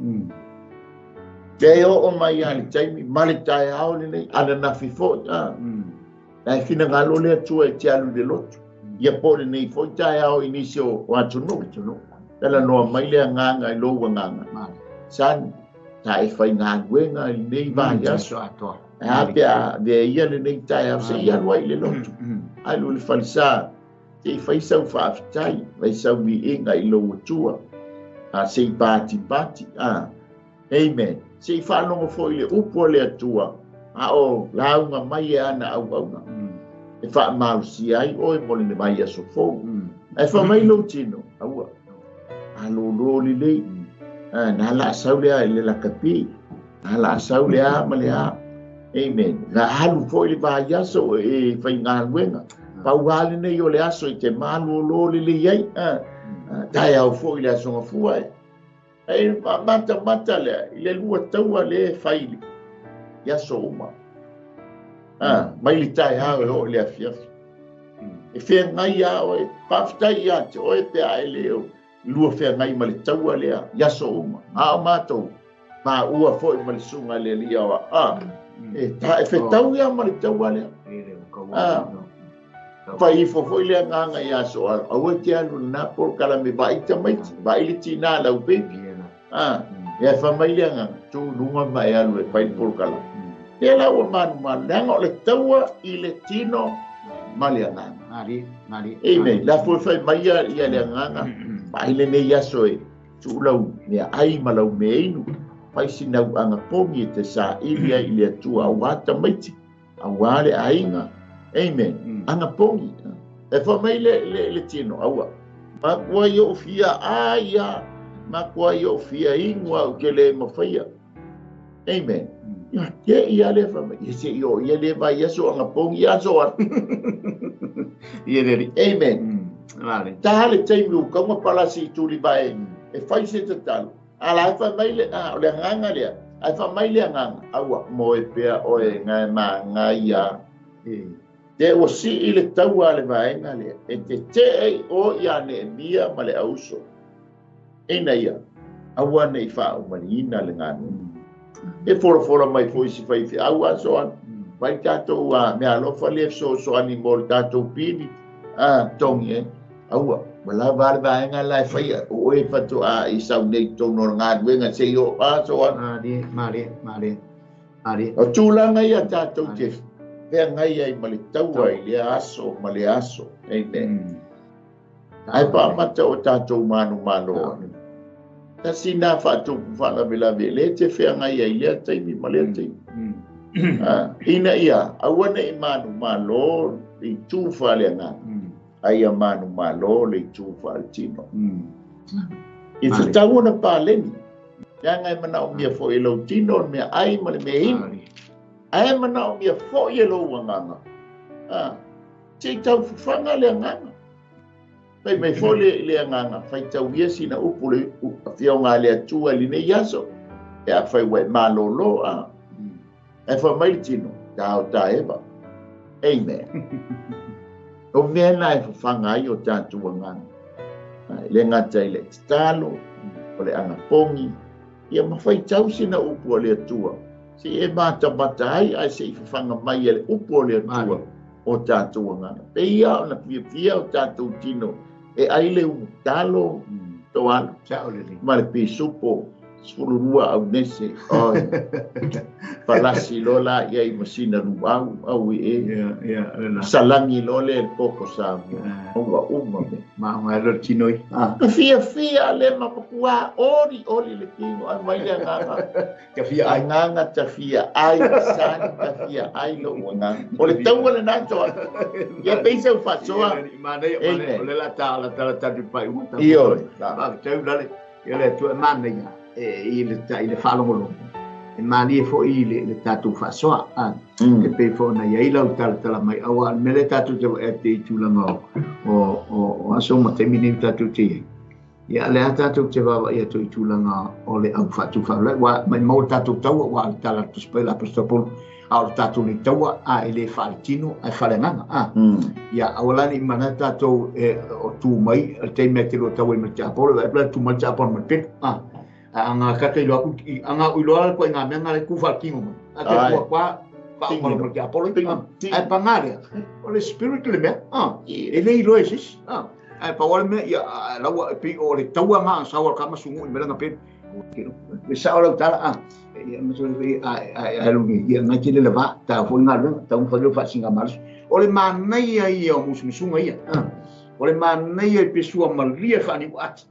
D: Lea e oo mai lava le taimi ma le taeao lenei, ananafi foi, na e finagalo le Atua e te alu i le lotu. Ia po o lenei foi taeao i nisi o atunuu. Talanoa mai le agaga i lou agaga. Son, ta e faigaluega i lenei vaiaso. E a pe a avea ia lenei taeao se i alu ai i le lotu. Alu i le falesa, se i fai sau faafetai, fai sau viiga i lou Atua. Se i patipati. Amen. Se i faalogo foi i le upu a le Atua, a o lauga mai e ana auauna. E faamalosia ai oe mo le vaiaso fou. Ae fai mai lou tino, aua, malōlō lelei. Na la sau lea i le lakapi, na la sau le a ma le a. Amen. Na alu foi le vaiaso e faigaluega. Pau lava lenei o le aso i te malōlō lelei ai. Taeao foi i le Aso Gafua e. Ae matamata lea i le lua taua lea e fai i aso uma. Mai le taeao e oo i le afiafi. E feagai lava oe, faafetai ia te oe pe a e le lua feagai ma le taua lea i aso uma. A o matou, maua foi ma le susuga i le alii aoao. E fetau ia ma le taua lea. Fai ifo foi le agaga i aso aua e te alu lena polokalame vaai tamaiti, vaai le tinā lau baby. Ia fai mai le agaga, tu i luga ma e alu e fai le polokalame. Lea la ua manumanu, leaga o le taua i le tino ma le agaga. Amen. La foi fai mai ia le agaga, vaai lenei aso e tuu lau mea ai ma lau mea inu, fai sina uaga pogi e te saili ai i le Atua aua tamaiti, aua le aiga. Amen. Aga pogi. E fai mai le tino, aua. Makua i o fia ai ia, makua i o fia inu au ke le mafaia. Amen. Ia te ia le fai mai, ia se i o ia le vai aso aga pogi aso a.
E: Ia le
D: Amen. Ta le taimi u kaunga palasi i tuli vai e fai se tatalo. Ala e fai mai le, o le agaga lea. Ae fai mai le agaga, aua moe pea oe ngai ma ngai ia. Te ua sii le taua a le vaega lea, e te tee i o ia Neemia ma le auso. Ina ia, aua nei faaumaliina le galuega. E folafola mai foi si fai feau aso ana. Mai tātou mea alofa le fesoasoani mo le tātou pili. Tongi e. Aua, ua lava le vaega la e faia. O oe fatoa i sau nei tonu o le galuega se i o aso ana.
E: Malie, malie, malie.
D: O tulaga ia tātou te feagai ai ma le taua i lea aso ma le aso. Amen. Ai paamata o tātou manumalo. Tasi nā whaatupu whaalavelave le te feagai ai lea taimi ma lea taimi. Ina ia, aua nei manumalo le itu faaleagaga. Ai ia manumalo le itu faaletino. I te tau ona paleni. Leaga e manaomia foi e lou tino le mea ai ma le mea inu. Ae manaomia foi e lou agaga. Se i tau fafaga le agaga. Fai mai foi le agaga, faitau ia sina upu le afioga a le Atua i lenei aso. E a fai ua e malolo. Ae fai mai le tino, tao taeva. Amen. O mea na e fafaga ai o tātou agaga. Le gata i le tatalo, o le agapogi, ia ma faitau sina upu a le Atua. Se e matamata ai, ae se i fafaga mai e le upu o le Atua o tātou agaga. Pe ia ona fiafia o tātou tino e ai le umutalo to alu. Ma le pisupo 12 au nese. Oi. Falasi lola ia i masina luau au i e. Salagi lola le koko sa. Ua uma me.
E: Ma ngai lo tino i.
D: Fiafia le mapakua ori ori le tino ai mai le agaga.
E: Ka fia ai.
D: Agaga ta fia ai sani ta fia ai lo agaga. O le taua le nato. Ia peisa u fasoa.
E: Ma nei o le la ta la ta ta pai u ta.
D: Io.
E: Pa tau lale. Ia le tu ma nei e i le ta i le faalogologo. E malie foi i le tātou faasoa. E pei foi ona iai lau talatala mai aua le mea lea tātou te vaai atu i tulaga o aso ma taimi nei tātou te iai. Ia lea tātou te vaavaai atu i tulaga o le au faatufaulai. Ua mai mau le tātou taua ua le tala le Tusi Paia le Aposetolo Paulo. A o le tātou nei taua a e le faaletino ae faaleagaga. Ia aua la nei mana tātou e o tu mai le taimi a te lua taua i ma le tiapolo. Vaai pela tu mai le tiapolo ma le pelu. Anga kata ilo aku anga ilo ala ko nga mea ngale ku fa kingo mai. A te kua kwa fa o ma le Apollo. Ai pangare. O le spirit le mea. E le ilo e sis. Ai pa wale mea ia laua e pi o le taua nga sa wa kama sungu i mela ngape. Le sa o tala ia ma so le ai ai lu ni ia ngai le va ta fo nga lu ta un fa lu fa singa mal. O le manaia ia o musumusunga ia. O le manaia i pesua malia fa ni ati.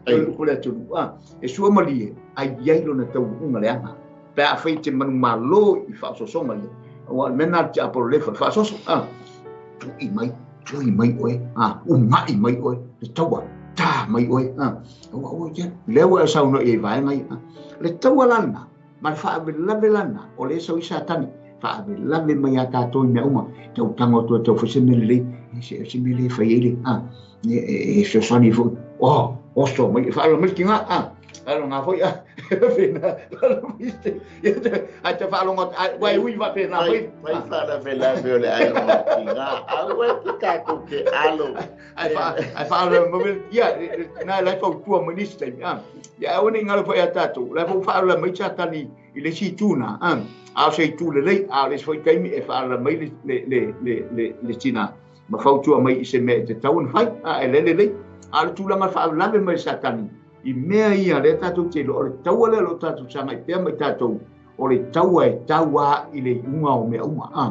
E: O le atunu. E sua malie, ai iai lona tau unga le anga. Pe a fai te manu malo i whaososonga ia. Ua mena te apolo le whaososo. Tui mai oe. Ungai mai oe. Le taua, tā mai oe. Ua oe kia. Lea ua e sauno i vaenga ia. Le taua lana, ma le whaawelave lana, o le sau i satani. Whaawelave mai a tātou i mea uma. Tau tango tua tau whase mele lei. Se mele whai eile. E fesoasoani foi. Oh, oso mai whaalo mai ki ngā, a, whaalo ngā foi, a, whena, whaalo mai te, ia te, ai te whaalo ngā, ai, wai ui wha whena foi.
D: Mai whaalavelave o le ai o ki ngā, au e te tātou ke alo.
E: Ai wha, ai whaalo mai, ia, nā lai kau tua mai nisi taimi, a, ia au nei ngalo foi a tātou, lai fau whaalo mai Satani i le si tūna, a, a o se i tū lelei, a o le si foi taimi e whaalo mai le, le, le, le, le, le tina. Ma fautua mai i se mea e tatau ona fai, a e lele lelei. A o le tulaga faalavelave mai Satani, i mea ia lea tatou te iloa, o le taua lea o lo o tatou sagai pea ma i tatou, o le taua e tauā i le iuga o mea uma. A,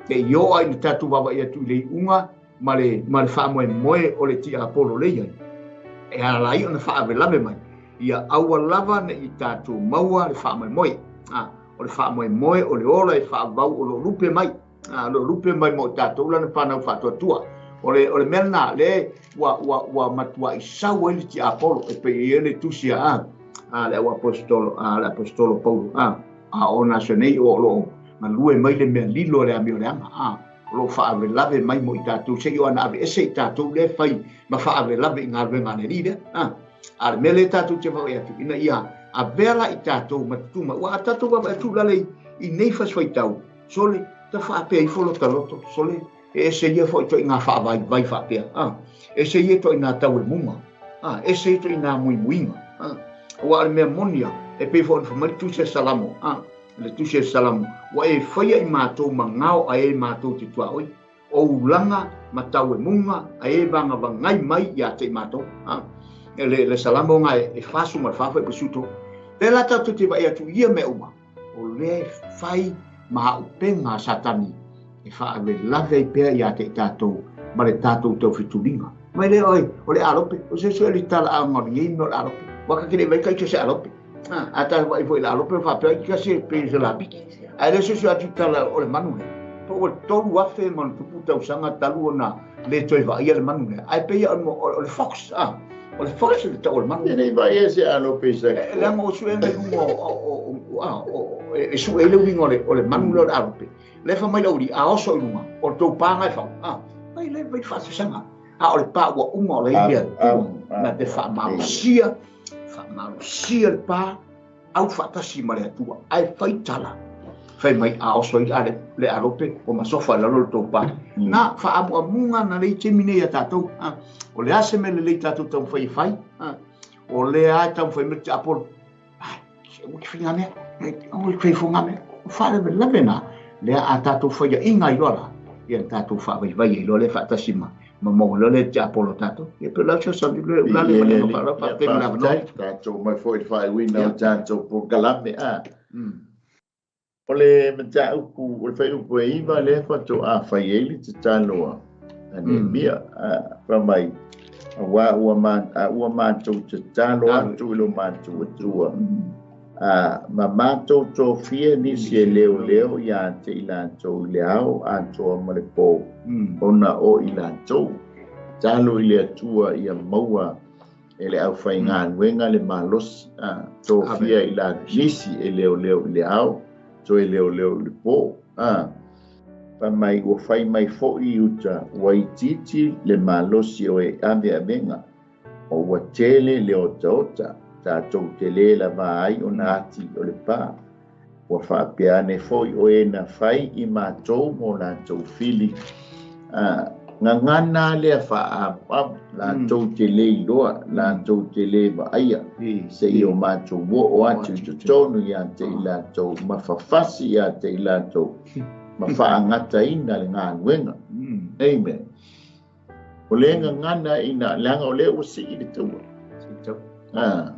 E: te i oo ai le tatou vaavaai atu i le iuga ma le, ma le faamoemoe o le tiapolo lei ai, e ala ai ona faalavelave mai, ia aua lava ne i tatou maua le faamoemoe. A, o le faamoemoe o le ola e faavau o lo o lupe mai. A lo lupe mai mo tatou lana whanau whaatuatua. O le, o le mea lena, le ua, ua, ua matua i sau ai le tiapolo, e pei e le tusi a, a le au apostolo, a le apostolo Paulo, a, a o na se nei o lo galue mai le mea lilo le amio le anga, a, o lo whaavelave mai mo i tatou, se i o ana ave ese i tatou le whai ma whaavelave i ngā ruenga ne li le, a, a le mea le tatou te whai atu, ina ia a vela i tatou matutuma, ua a tatou wawa atu lale i nei fasfaitau, Sole, ta faapea ifo lo ta loto, sole, e ese ia foi toi ngā whaavaivai faapea, a, ese ia toi ngā tau e munga, a, ese ia toi ngā muimuinga, a, ua a le mea moni a, e pei foi ona fai mai le tusi a Salamo, a, le tusi a Salamo, ua e faia i matou ma ngao a e matou te tuaoi, o ulaga ma tau e munga a e vagavagai mai ia te i matou, a, le, le Salamo nga e, e fasu ma le fafai pasuto, le la tatou te vaai atu ia mea uma, O lea e fai ma auupega a Satani e faalavelave ai pea ia te i tatou ma le tatou taufetuliga. Mai lea oe, o le alope, o se sue le talaaga o lenei mea o le alope. Ua ka kele vai ka ika se alope. A ta vai foi le alope o faapea ika se pe se lapiki. Ae le se atu tala o le manu lea. Po ua 3,000 ma ona tupu tausaga talu ona le toe vaaia le manu lea. Ae pei o le fox, a. O le fox le tau o le manu.
D: E le vaaia se alope sa.
E: Leaga o sue mai luga o e sue ai le uiga o le manu lea o le alope. Le fa mai le uli, a oso i luga, o le tou pāga e fau. A, mai le vai faasesega. A o le pā ua uma o le i le Atua. Na te faamalosia, faamalosia le pā, au faatasi ma le Atua. Ae fai tala, fai mai a oso ai le, le alope, o masofa i lalo le tou pā. Na faaamuamuga na lei taimi nei a tatou. A, o le a se mea lelei tatou taumafai e fai. A, o lea e taumafai mai le tiapolo. Ai, se ua ke whainga mea, ua ke whaifonga mea, o whaalavelave nā, lea a tātou whaiainga i loa la, ia tātou whaavaivai i loa le whaatasi ma, ma maua loa le tiapolo tātou. Ia pe lau sio sa le ulale ma le whaarau, whaatei ma lava noa.
D: Tātou mai foi le whaaiwina o tātou polokalame, a. O le mataupu, o le fuaiupu e 9 lea faatoa fai ai le tatalo a Nehemia, a fai mai, auā ua ma, a ua matou tatalo atu i lo matou Atua, a ma matou tofia nisi e leoleo iā te i latou i le ao atoa ma le pō, ona o i latou. Tatalo i le Atua ia maua e le aufaigaluega le malosi, a, tofia i la nisi e leoleo i le ao, toe leoleo i le pō, a, fai mai ua fai mai foi i uta, ua itiiti le malosi o e aveavega, ma ua tele le otaota, tatou te lē lavā ai ona ati o le pā. Ua faapea ane foi o e na fai i matou mo latou fili, a, gagana lea faaamuamu, latou te lē iloa, latou te lē vaaia, seia o matou oo atu i totonu ia te i latou, ma fafasi ia te i latou, ma faagataina le galuega. Amen. O le gagana ina, leaga o lea ua sii le taua. A,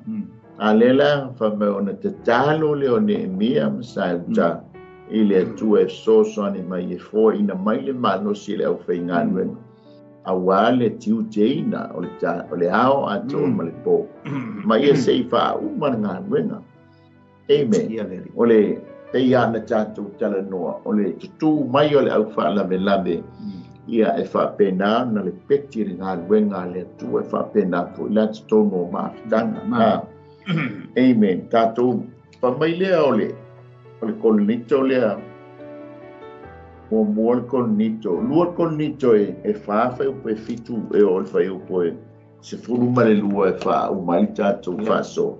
D: a lea la fai mai ona tatalo lea o Nehemia ma Saeuta i le Atua e fesoasoani mai e foaina mai le malosi i le aufaigaluega, auā le tiuteina o le, ta, o le ao atoa ma le pō, ma ia se i faauma le galuega. Amen. O le pei lava ona tatou talanoa, o le tutū mai o le aufaalavelave, ia e faapena ona lepeti le galuega a le Atua, e faapena foi la totonu o mafutaga. Amen. Tatou fai mai lea o le o le Korinito lea, muamua le Korinito, lua le Korinito e, e 4 fuaiupu e 7 e oo i le fuaiupu e 12 e faauma ai le tatou faasoa.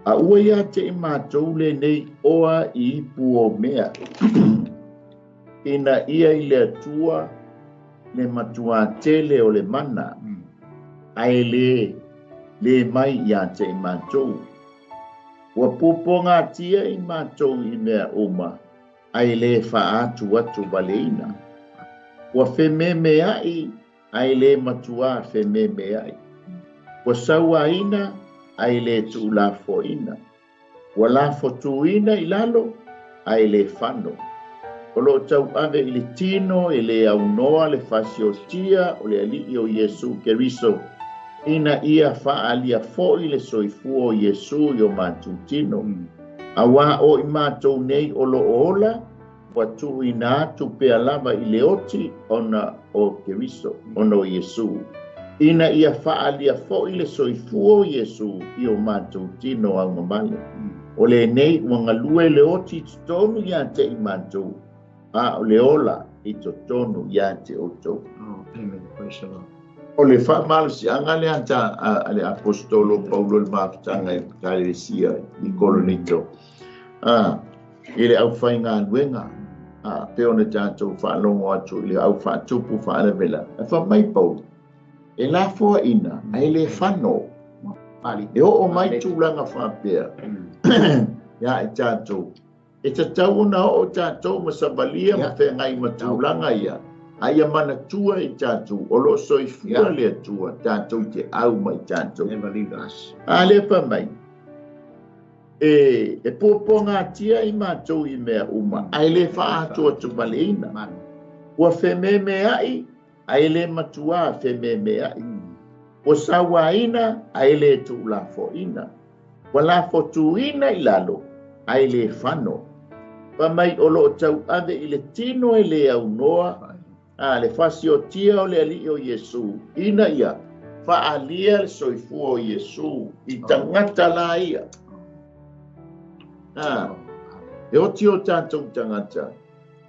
D: A ua ia te i matou lenei oa i ipu o mea, ina ia i le Atua le matuā tele o le mana, ae le lē mai iā te i matou. Ua puapuagatia i matou i mea uma, ae lē faaatuatuvaleina. Ua fememeaʻi, ae lē matuā fememeaʻi. Ua sauaina, ae lē tuulafoaina. Ua lafotuina i lalo, ae lē fano. O loo tauave i le tino e lē aunoa le fasiotia o le Alii o Iesu Keriso, ina ia faaalia foʻi le soifua o Iesu i o matou tino. Auā o i matou nei o loo ola, ua tuuina atu pea lava i le oti ona o Keriso, ona o Iesu, ina ia faaalia foʻi le soifua o Iesu i o matou tino augavale. O lenei ua galue le oti i totonu iā te i matou, a o le ola i totonu iā te outou.
E: Oh, amen. Praise the Lord.
D: O le faamalosiaga lea ta a le aposetolo Paulo i le mafutaga i Ekalesia i Korinito, i le aufaigaluega, pe ona tatou faalogo atu i le au faatupu faalavelave. Ae fai mai Paulo, e lafoaina ae lē fano. E oo mai tulaga faapea ia i tatou, e tatau ona oo tatou ma savalia ma feagai ma tulaga ia, a ia manatua i tatou o loo soifua le Atua tatou te au mai tatou.
E: Never leave us.
D: A lea fai mai, e puapuagatia i matou i mea uma, ae lē faaatuatuvaleina. Ua fememeaʻi, ae lē matuā fememeaʻi. Ua sauaina, ae lē tuulafoaina. Ua lafotuina i lalo, ae lē fano. Fai mai o loo tauave i le tino e lē aunoa a le fasiotia o le Alii o Iesu, ina ia faaalia le soifua o Iesu i tagata la ia. E oti o tatou tagata.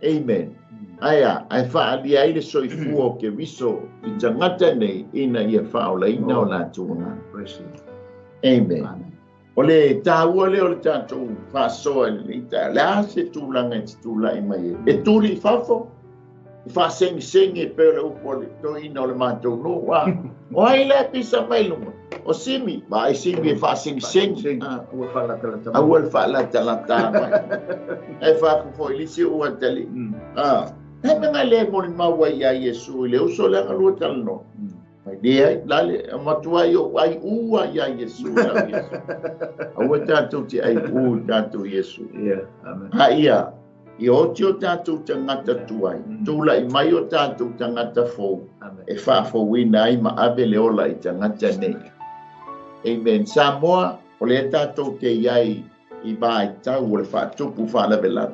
D: Amen. Ae ae faaalia ai le soifua o Keriso i tagata nei, ina ia faaolaina o latou agaga.
E: Praise the Lord.
D: Amen.
E: Amen.
D: O le taua lea o le tatou faasoa i lenei taeao. Le a se tulaga e te tulai mai ai? E tuli i fafo, i faasegisegi e pei o le upu a le toeaina o le matou nuu. O ai la e pisa mai luga? O Simi. Vaai Simi e faasegisegi.
E: Aua faalatalata mai.
D: Aua le faalatalata mai. E faaku foi lisi ua tali. E mea le molimau ai ia Iesu i le uso le agalua talanoa. Mai le ai, lale, matua i o ai ua ia Iesu, lau Iesu. Aua tatou te ai u tatou Iesu.
E: Yeah, amen.
D: A ia, i oti o tatou tagata tuai, tulai mai o tatou tagata fou,
E: Amen.
D: e faafouina ai ma ave le ola i tagata nei. Amen. Samoa, o le tatou te iai i vaitau o le faatupu faalavelave.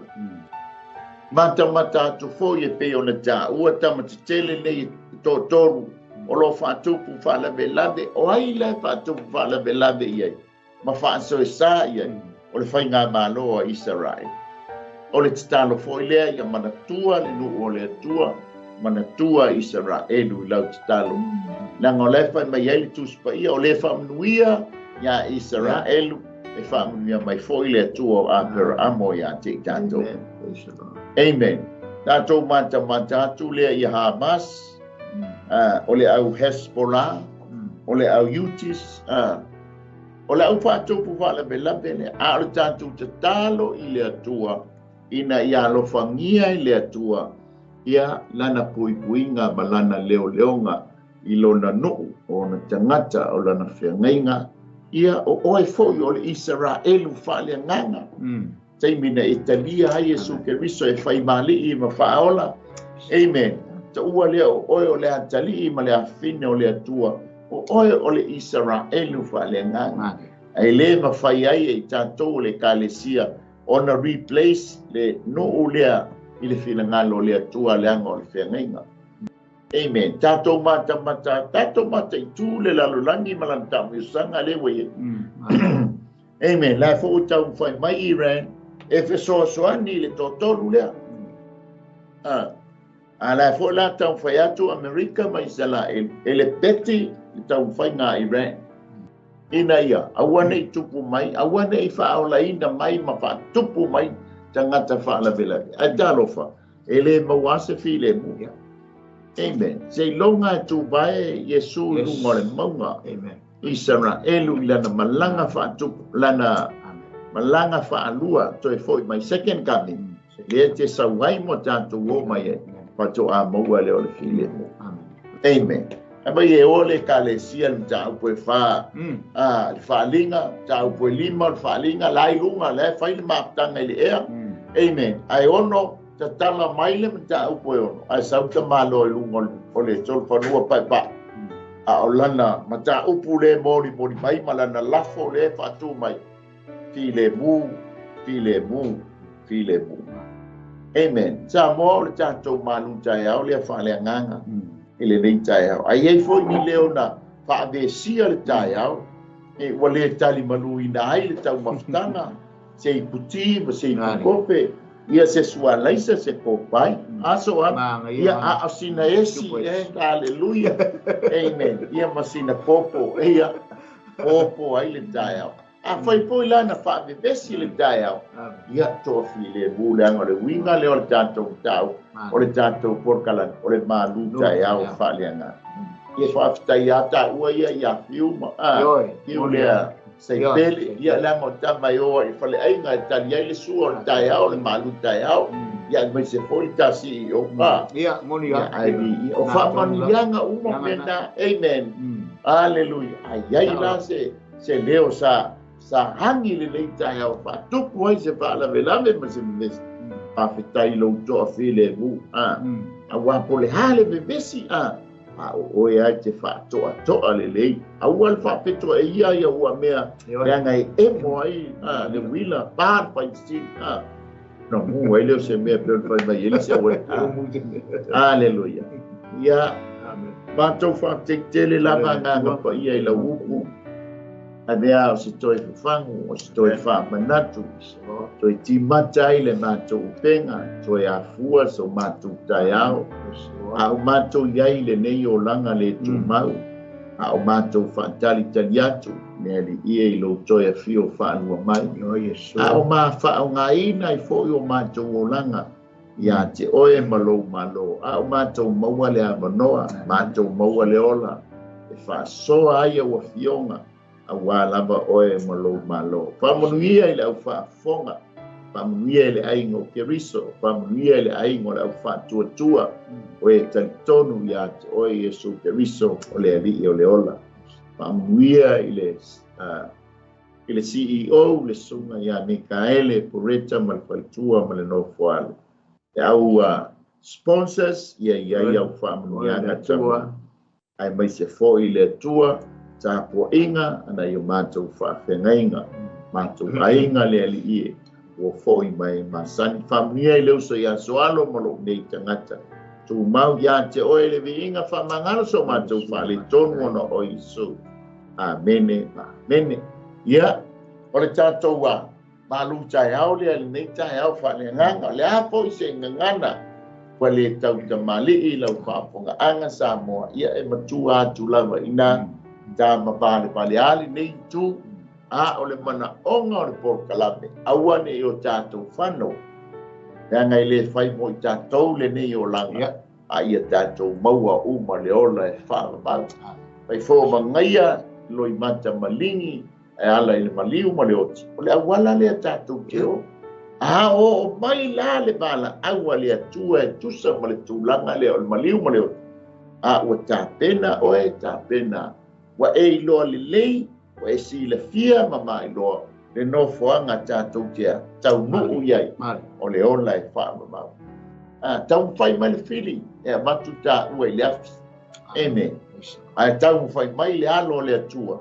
D: Matamata atu foi e pei ona taua tama tetele nei e toatolu o loo faatupu faalavelave. O ai la e faatupu faalavelave i ai ma faasoesa i ai? O le faigamalo a Isaraele. O le tatalo foi lea ia manatua le nuu o le Atua, manatua Isaraelu i lau tatalo. Leaga o la e fai mai ai le Tusi Paia, o le faamanuia ia Isaraelu, e faamanuia mai foi le Atua o Aperaamo ia te i tatou.
E: Amen. Praise the Lord.
D: Amen. Tatou matamata atu lea ia Hamas, o le au Hezbollah, o le au Houthis, o le au faatupu faalavelave lea. A o le tatou tatalo i le Atua, ina ia alofagia i le Atua ia lana puipuiga ma lana leoleoga i lona nuu, o ona tagata, o lana feagaiga, ia o oe foi o le Isaraelu faaleagaga. Taimi na e talia ai Iesu Keriso e faimalii ma faaola. Amen. Taua lea o oe o le atalii ma le afine o le Atua, o oe o le Isaraelu faaleagaga. Ae lē mafai ai e i tatou o le Ekalesia ona replace le nuu lea i le finagalo o le Atua, leaga o le feagaiga. Amen. Tatou matamata, tatou mataitu le lalolagi ma lana taamilosaga lea ua iai. Amen. La foi ua taumafai mai Iran e fesoasoani i le toatolu lea. A la foi la taumafai atu Amerika ma Isaraelu e le peti le taumafaiga a Iran ina ia aua ne i tupu mai, aua ne i faaolaina mai ma faatupu mai tagata faalavelave. Ae talofa, e le maua lava se filemu. Amen. Seiloga e tuvae Iesu i luga o le mauga. Isaraelu i lana malaga faatupu, lana malaga faalua toe foi mai, second coming, lea e te sau ai mo tatou o mai ai, faatoa maua lea o le filemu. Amen. Ae mai e o le Ekalesia le mataupu e fa, a, le faaaliga, mataupu e lima o le faaaliga, la i luga, la e fai le mafutaga i le ea. Amen. Ae ono tatala mai le mataupu e ono, ae sau tamaloa i luga o le solofanua paepae. A o lana mataupu lea e molimoli mai ma lana lafo lea e faatu mai, filemu, filemu, filemu. Amen. Samoa o le tatou malu taeao lea faaleagaga i lenei taeao. A i ai foi ni leo na faavesia le taeao, e, ua le talimaluina ai le taumafataga, se iputi ma se ipukope, ia se sualaisa, se kopai, aso a, ia a o sina esi, e, haleluia, amen, ia ma sina popo, ia, popo ai le taeao. Afai foi la na faavevesi le taeao, ia toafilemu, leaga o le uiga lea o le tatou mataupu, o le tatou polokalame, o le malu taeao faaleagaga. Ia faafetai lava taua ia ia Fiu ma Fiu lea Seipele, ia leaga o tama e o ai i faleaiga e tali ai le sua o le taeao, le malu taeao, ia aemaise foi le ta CEO pa.
E: Ia, moni
D: Ia, ai, ia, o faamanuiaga uma mea na. Amen. Aleluia. Ai ai la se se leo sa sa hagi lenei taeao faatupu ai se faalavelave ma se vevesi. Faafetai i lou toafilemu, a aua po o le a le vevesi, a a o oe lava e te faatoatoa lelei. Aua le faapetoa e ia ia ua mea leaga e emo ai a le uila pa le faisili a na mu ai lea o se mea pei ona fai mai ai le isi auala. Aleluia. Ia, matou faafetai tele lava agaga paia i lau upu. Avea o se toe fafagu, o se toe faamanatu, toe timata ai le matou upega, toe afua so matou taeao, a o matou i ai i lenei olaga le tumau, a o matou faatalitali atu, le Alii e i lou toe afio faalua mai, a o ma faaaogaina ai foi o matou olaga ia te oe ma lou Malo, a o matou maua le avanoa, matou maua le ola e faasoa ai au afioga, aua lava oe ma lou Malo. Faamanuia i le au faafofoga, faamanuia i le aiga o Keriso, faamanuia i le aiga o le au faatuatua, oe e talitonu ia te oe Iesu Keriso o le Alii o le ola. Faamanuia i le i le CEO, le Susuga ia Mikaele Pureta ma le faletua ma le nofoalo. Le au sponsors, ia i ai au faamanuiaga tama, aemaise foi le Atua tapuaiga a nai o matou faafeagaiga, matou aiga le Alii e, ua foi mai e masani. Faamanuia i le uso ia Soalo ma lou nei tagata. Tumau ia te oe le viiga faamagalo so matou faaletonu ona o Iesu. Amene ma amene. Ia, o le tatou a malu taeao lea i lenei taeao faaleagaga. O le a foi se gagana ua le tautamalii i lau faafofogaaga Samoa, ia e matua atu lava ina ta mavalevale a lenei itu, a o le manaoga o le polokalame, aua ne i o tatou fano, leaga e le fai mo i tatou lenei olaga. A ia tatou maua uma le ola e faavavau. Fai fo magaia loimata maligi e ala i le maliu ma le oti. O le auala lea tatou te o. A oo mai la le valaau a le Atua e tusa ma le tulaga lea o le maliu ma le oti, a ua tapena oe, tapena. Ua e iloa lelei, ua e silafia ma mailoa le nofoaga tatou te taunuu i ai, o le ola e faavavau. A taumafai mai le fili e avatu taua i le afi. Amen. Ae taumafai mai le alo o le Atua,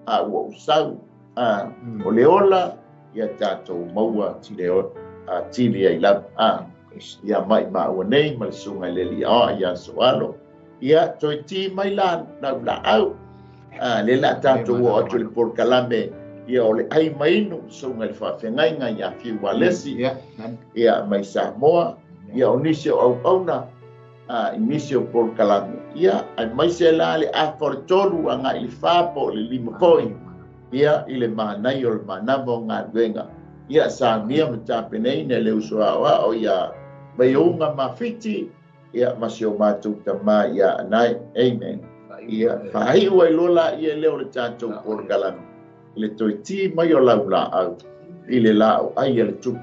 D: a ua ou sau. A, o le ola, ia tatou maua le tili ai lava. A, ia maimau nei ma le susuga i le Alii Aoao ia Soalo. Ia, toe ti mai la lau laau. A, lea la tatou oo atu i le polokalame, ia o le ai ma inu, susuga i le faafeagaiga ia Fiu Alesi, ia mai Samoa, ia o nisi o auauna, i nisi o polokalame, ia, aemaise la le afa o le 3 agai i le 4 po o le 5 foi, ia, i le manaia o le manava o galuega, ia, saunia ma tapenaina e le uso aoao ia Vaiouga Mafiti, ia, ma si o matou tama ia Anae. Amen. Ia, faaiu ai loa laia lea o le tatou polokalame, i le toe tī mai o laulaau i le laau ai a le tupu.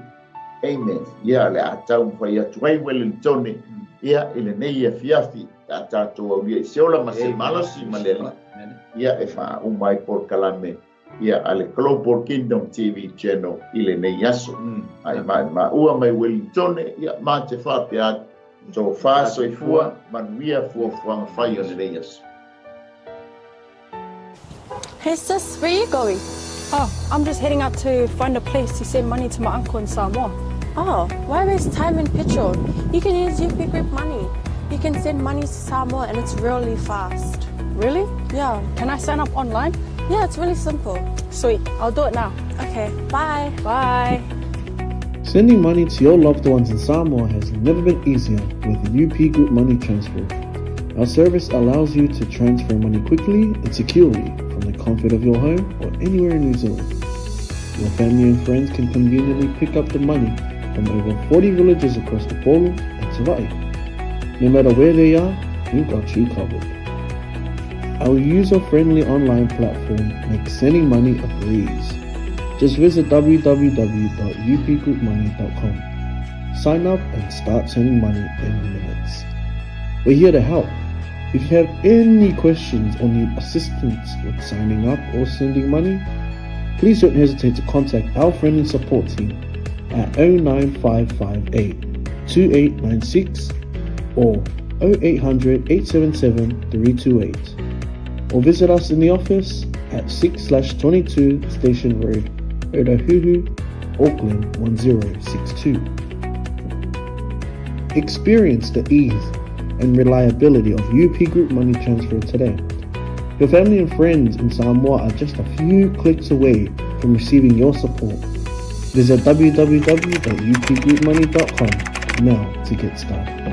D: Amen. Ia, o le a taumafai atu ai Welilitone, ia, i lenei afiafi, a tatou aulia i se ola ma se malosi ma le Alii, ia, e faauma ai polokalame, ia, a le Global Kingdom TV Channel i lenei aso. Ai maua mai Welilitone, ia, ma te faapea atu, tofa soifua, manuia fuafuaga fai o lenei aso.
A: Hey sis, where you going?
B: Oh, I'm just heading out to find a place to send money to my uncle in Samoa.
A: Oh, why waste time and petrol? You can use UP Group Money. You can send money to Samoa and it's really fast.
B: Really?
A: Yeah.
B: Can I sign up online?
A: Yeah, it's really simple.
B: Sweet, I'll do it now.
A: Okay, bye.
B: Bye.
C: Sending money to your loved ones in Samoa has never been easier with UP Group Money Transfer. Our service allows you to transfer money quickly and securely from the comfort of your home or anywhere in New Zealand. Your family and friends can conveniently pick up the money from over 40 villages across Upolu and Savaii. No matter where they are, we've got you covered. Our user-friendly online platform makes sending money a breeze. Just visit www.upgroupmoney.com. Sign up and start sending money in minutes. We're here to help. If you have any questions or need assistance with signing up or sending money, please don't hesitate to contact our friendly support team at 09558 2896 or 0800 877 328, or visit us in the office at 6/22 Station Road, Otahuhu, Auckland 1062. Experience the ease and reliability of UP Group Money Transfer today. Your family and friends in Samoa are just a few clicks away from receiving your support. Visit www.upgroupmoney.com now to get started.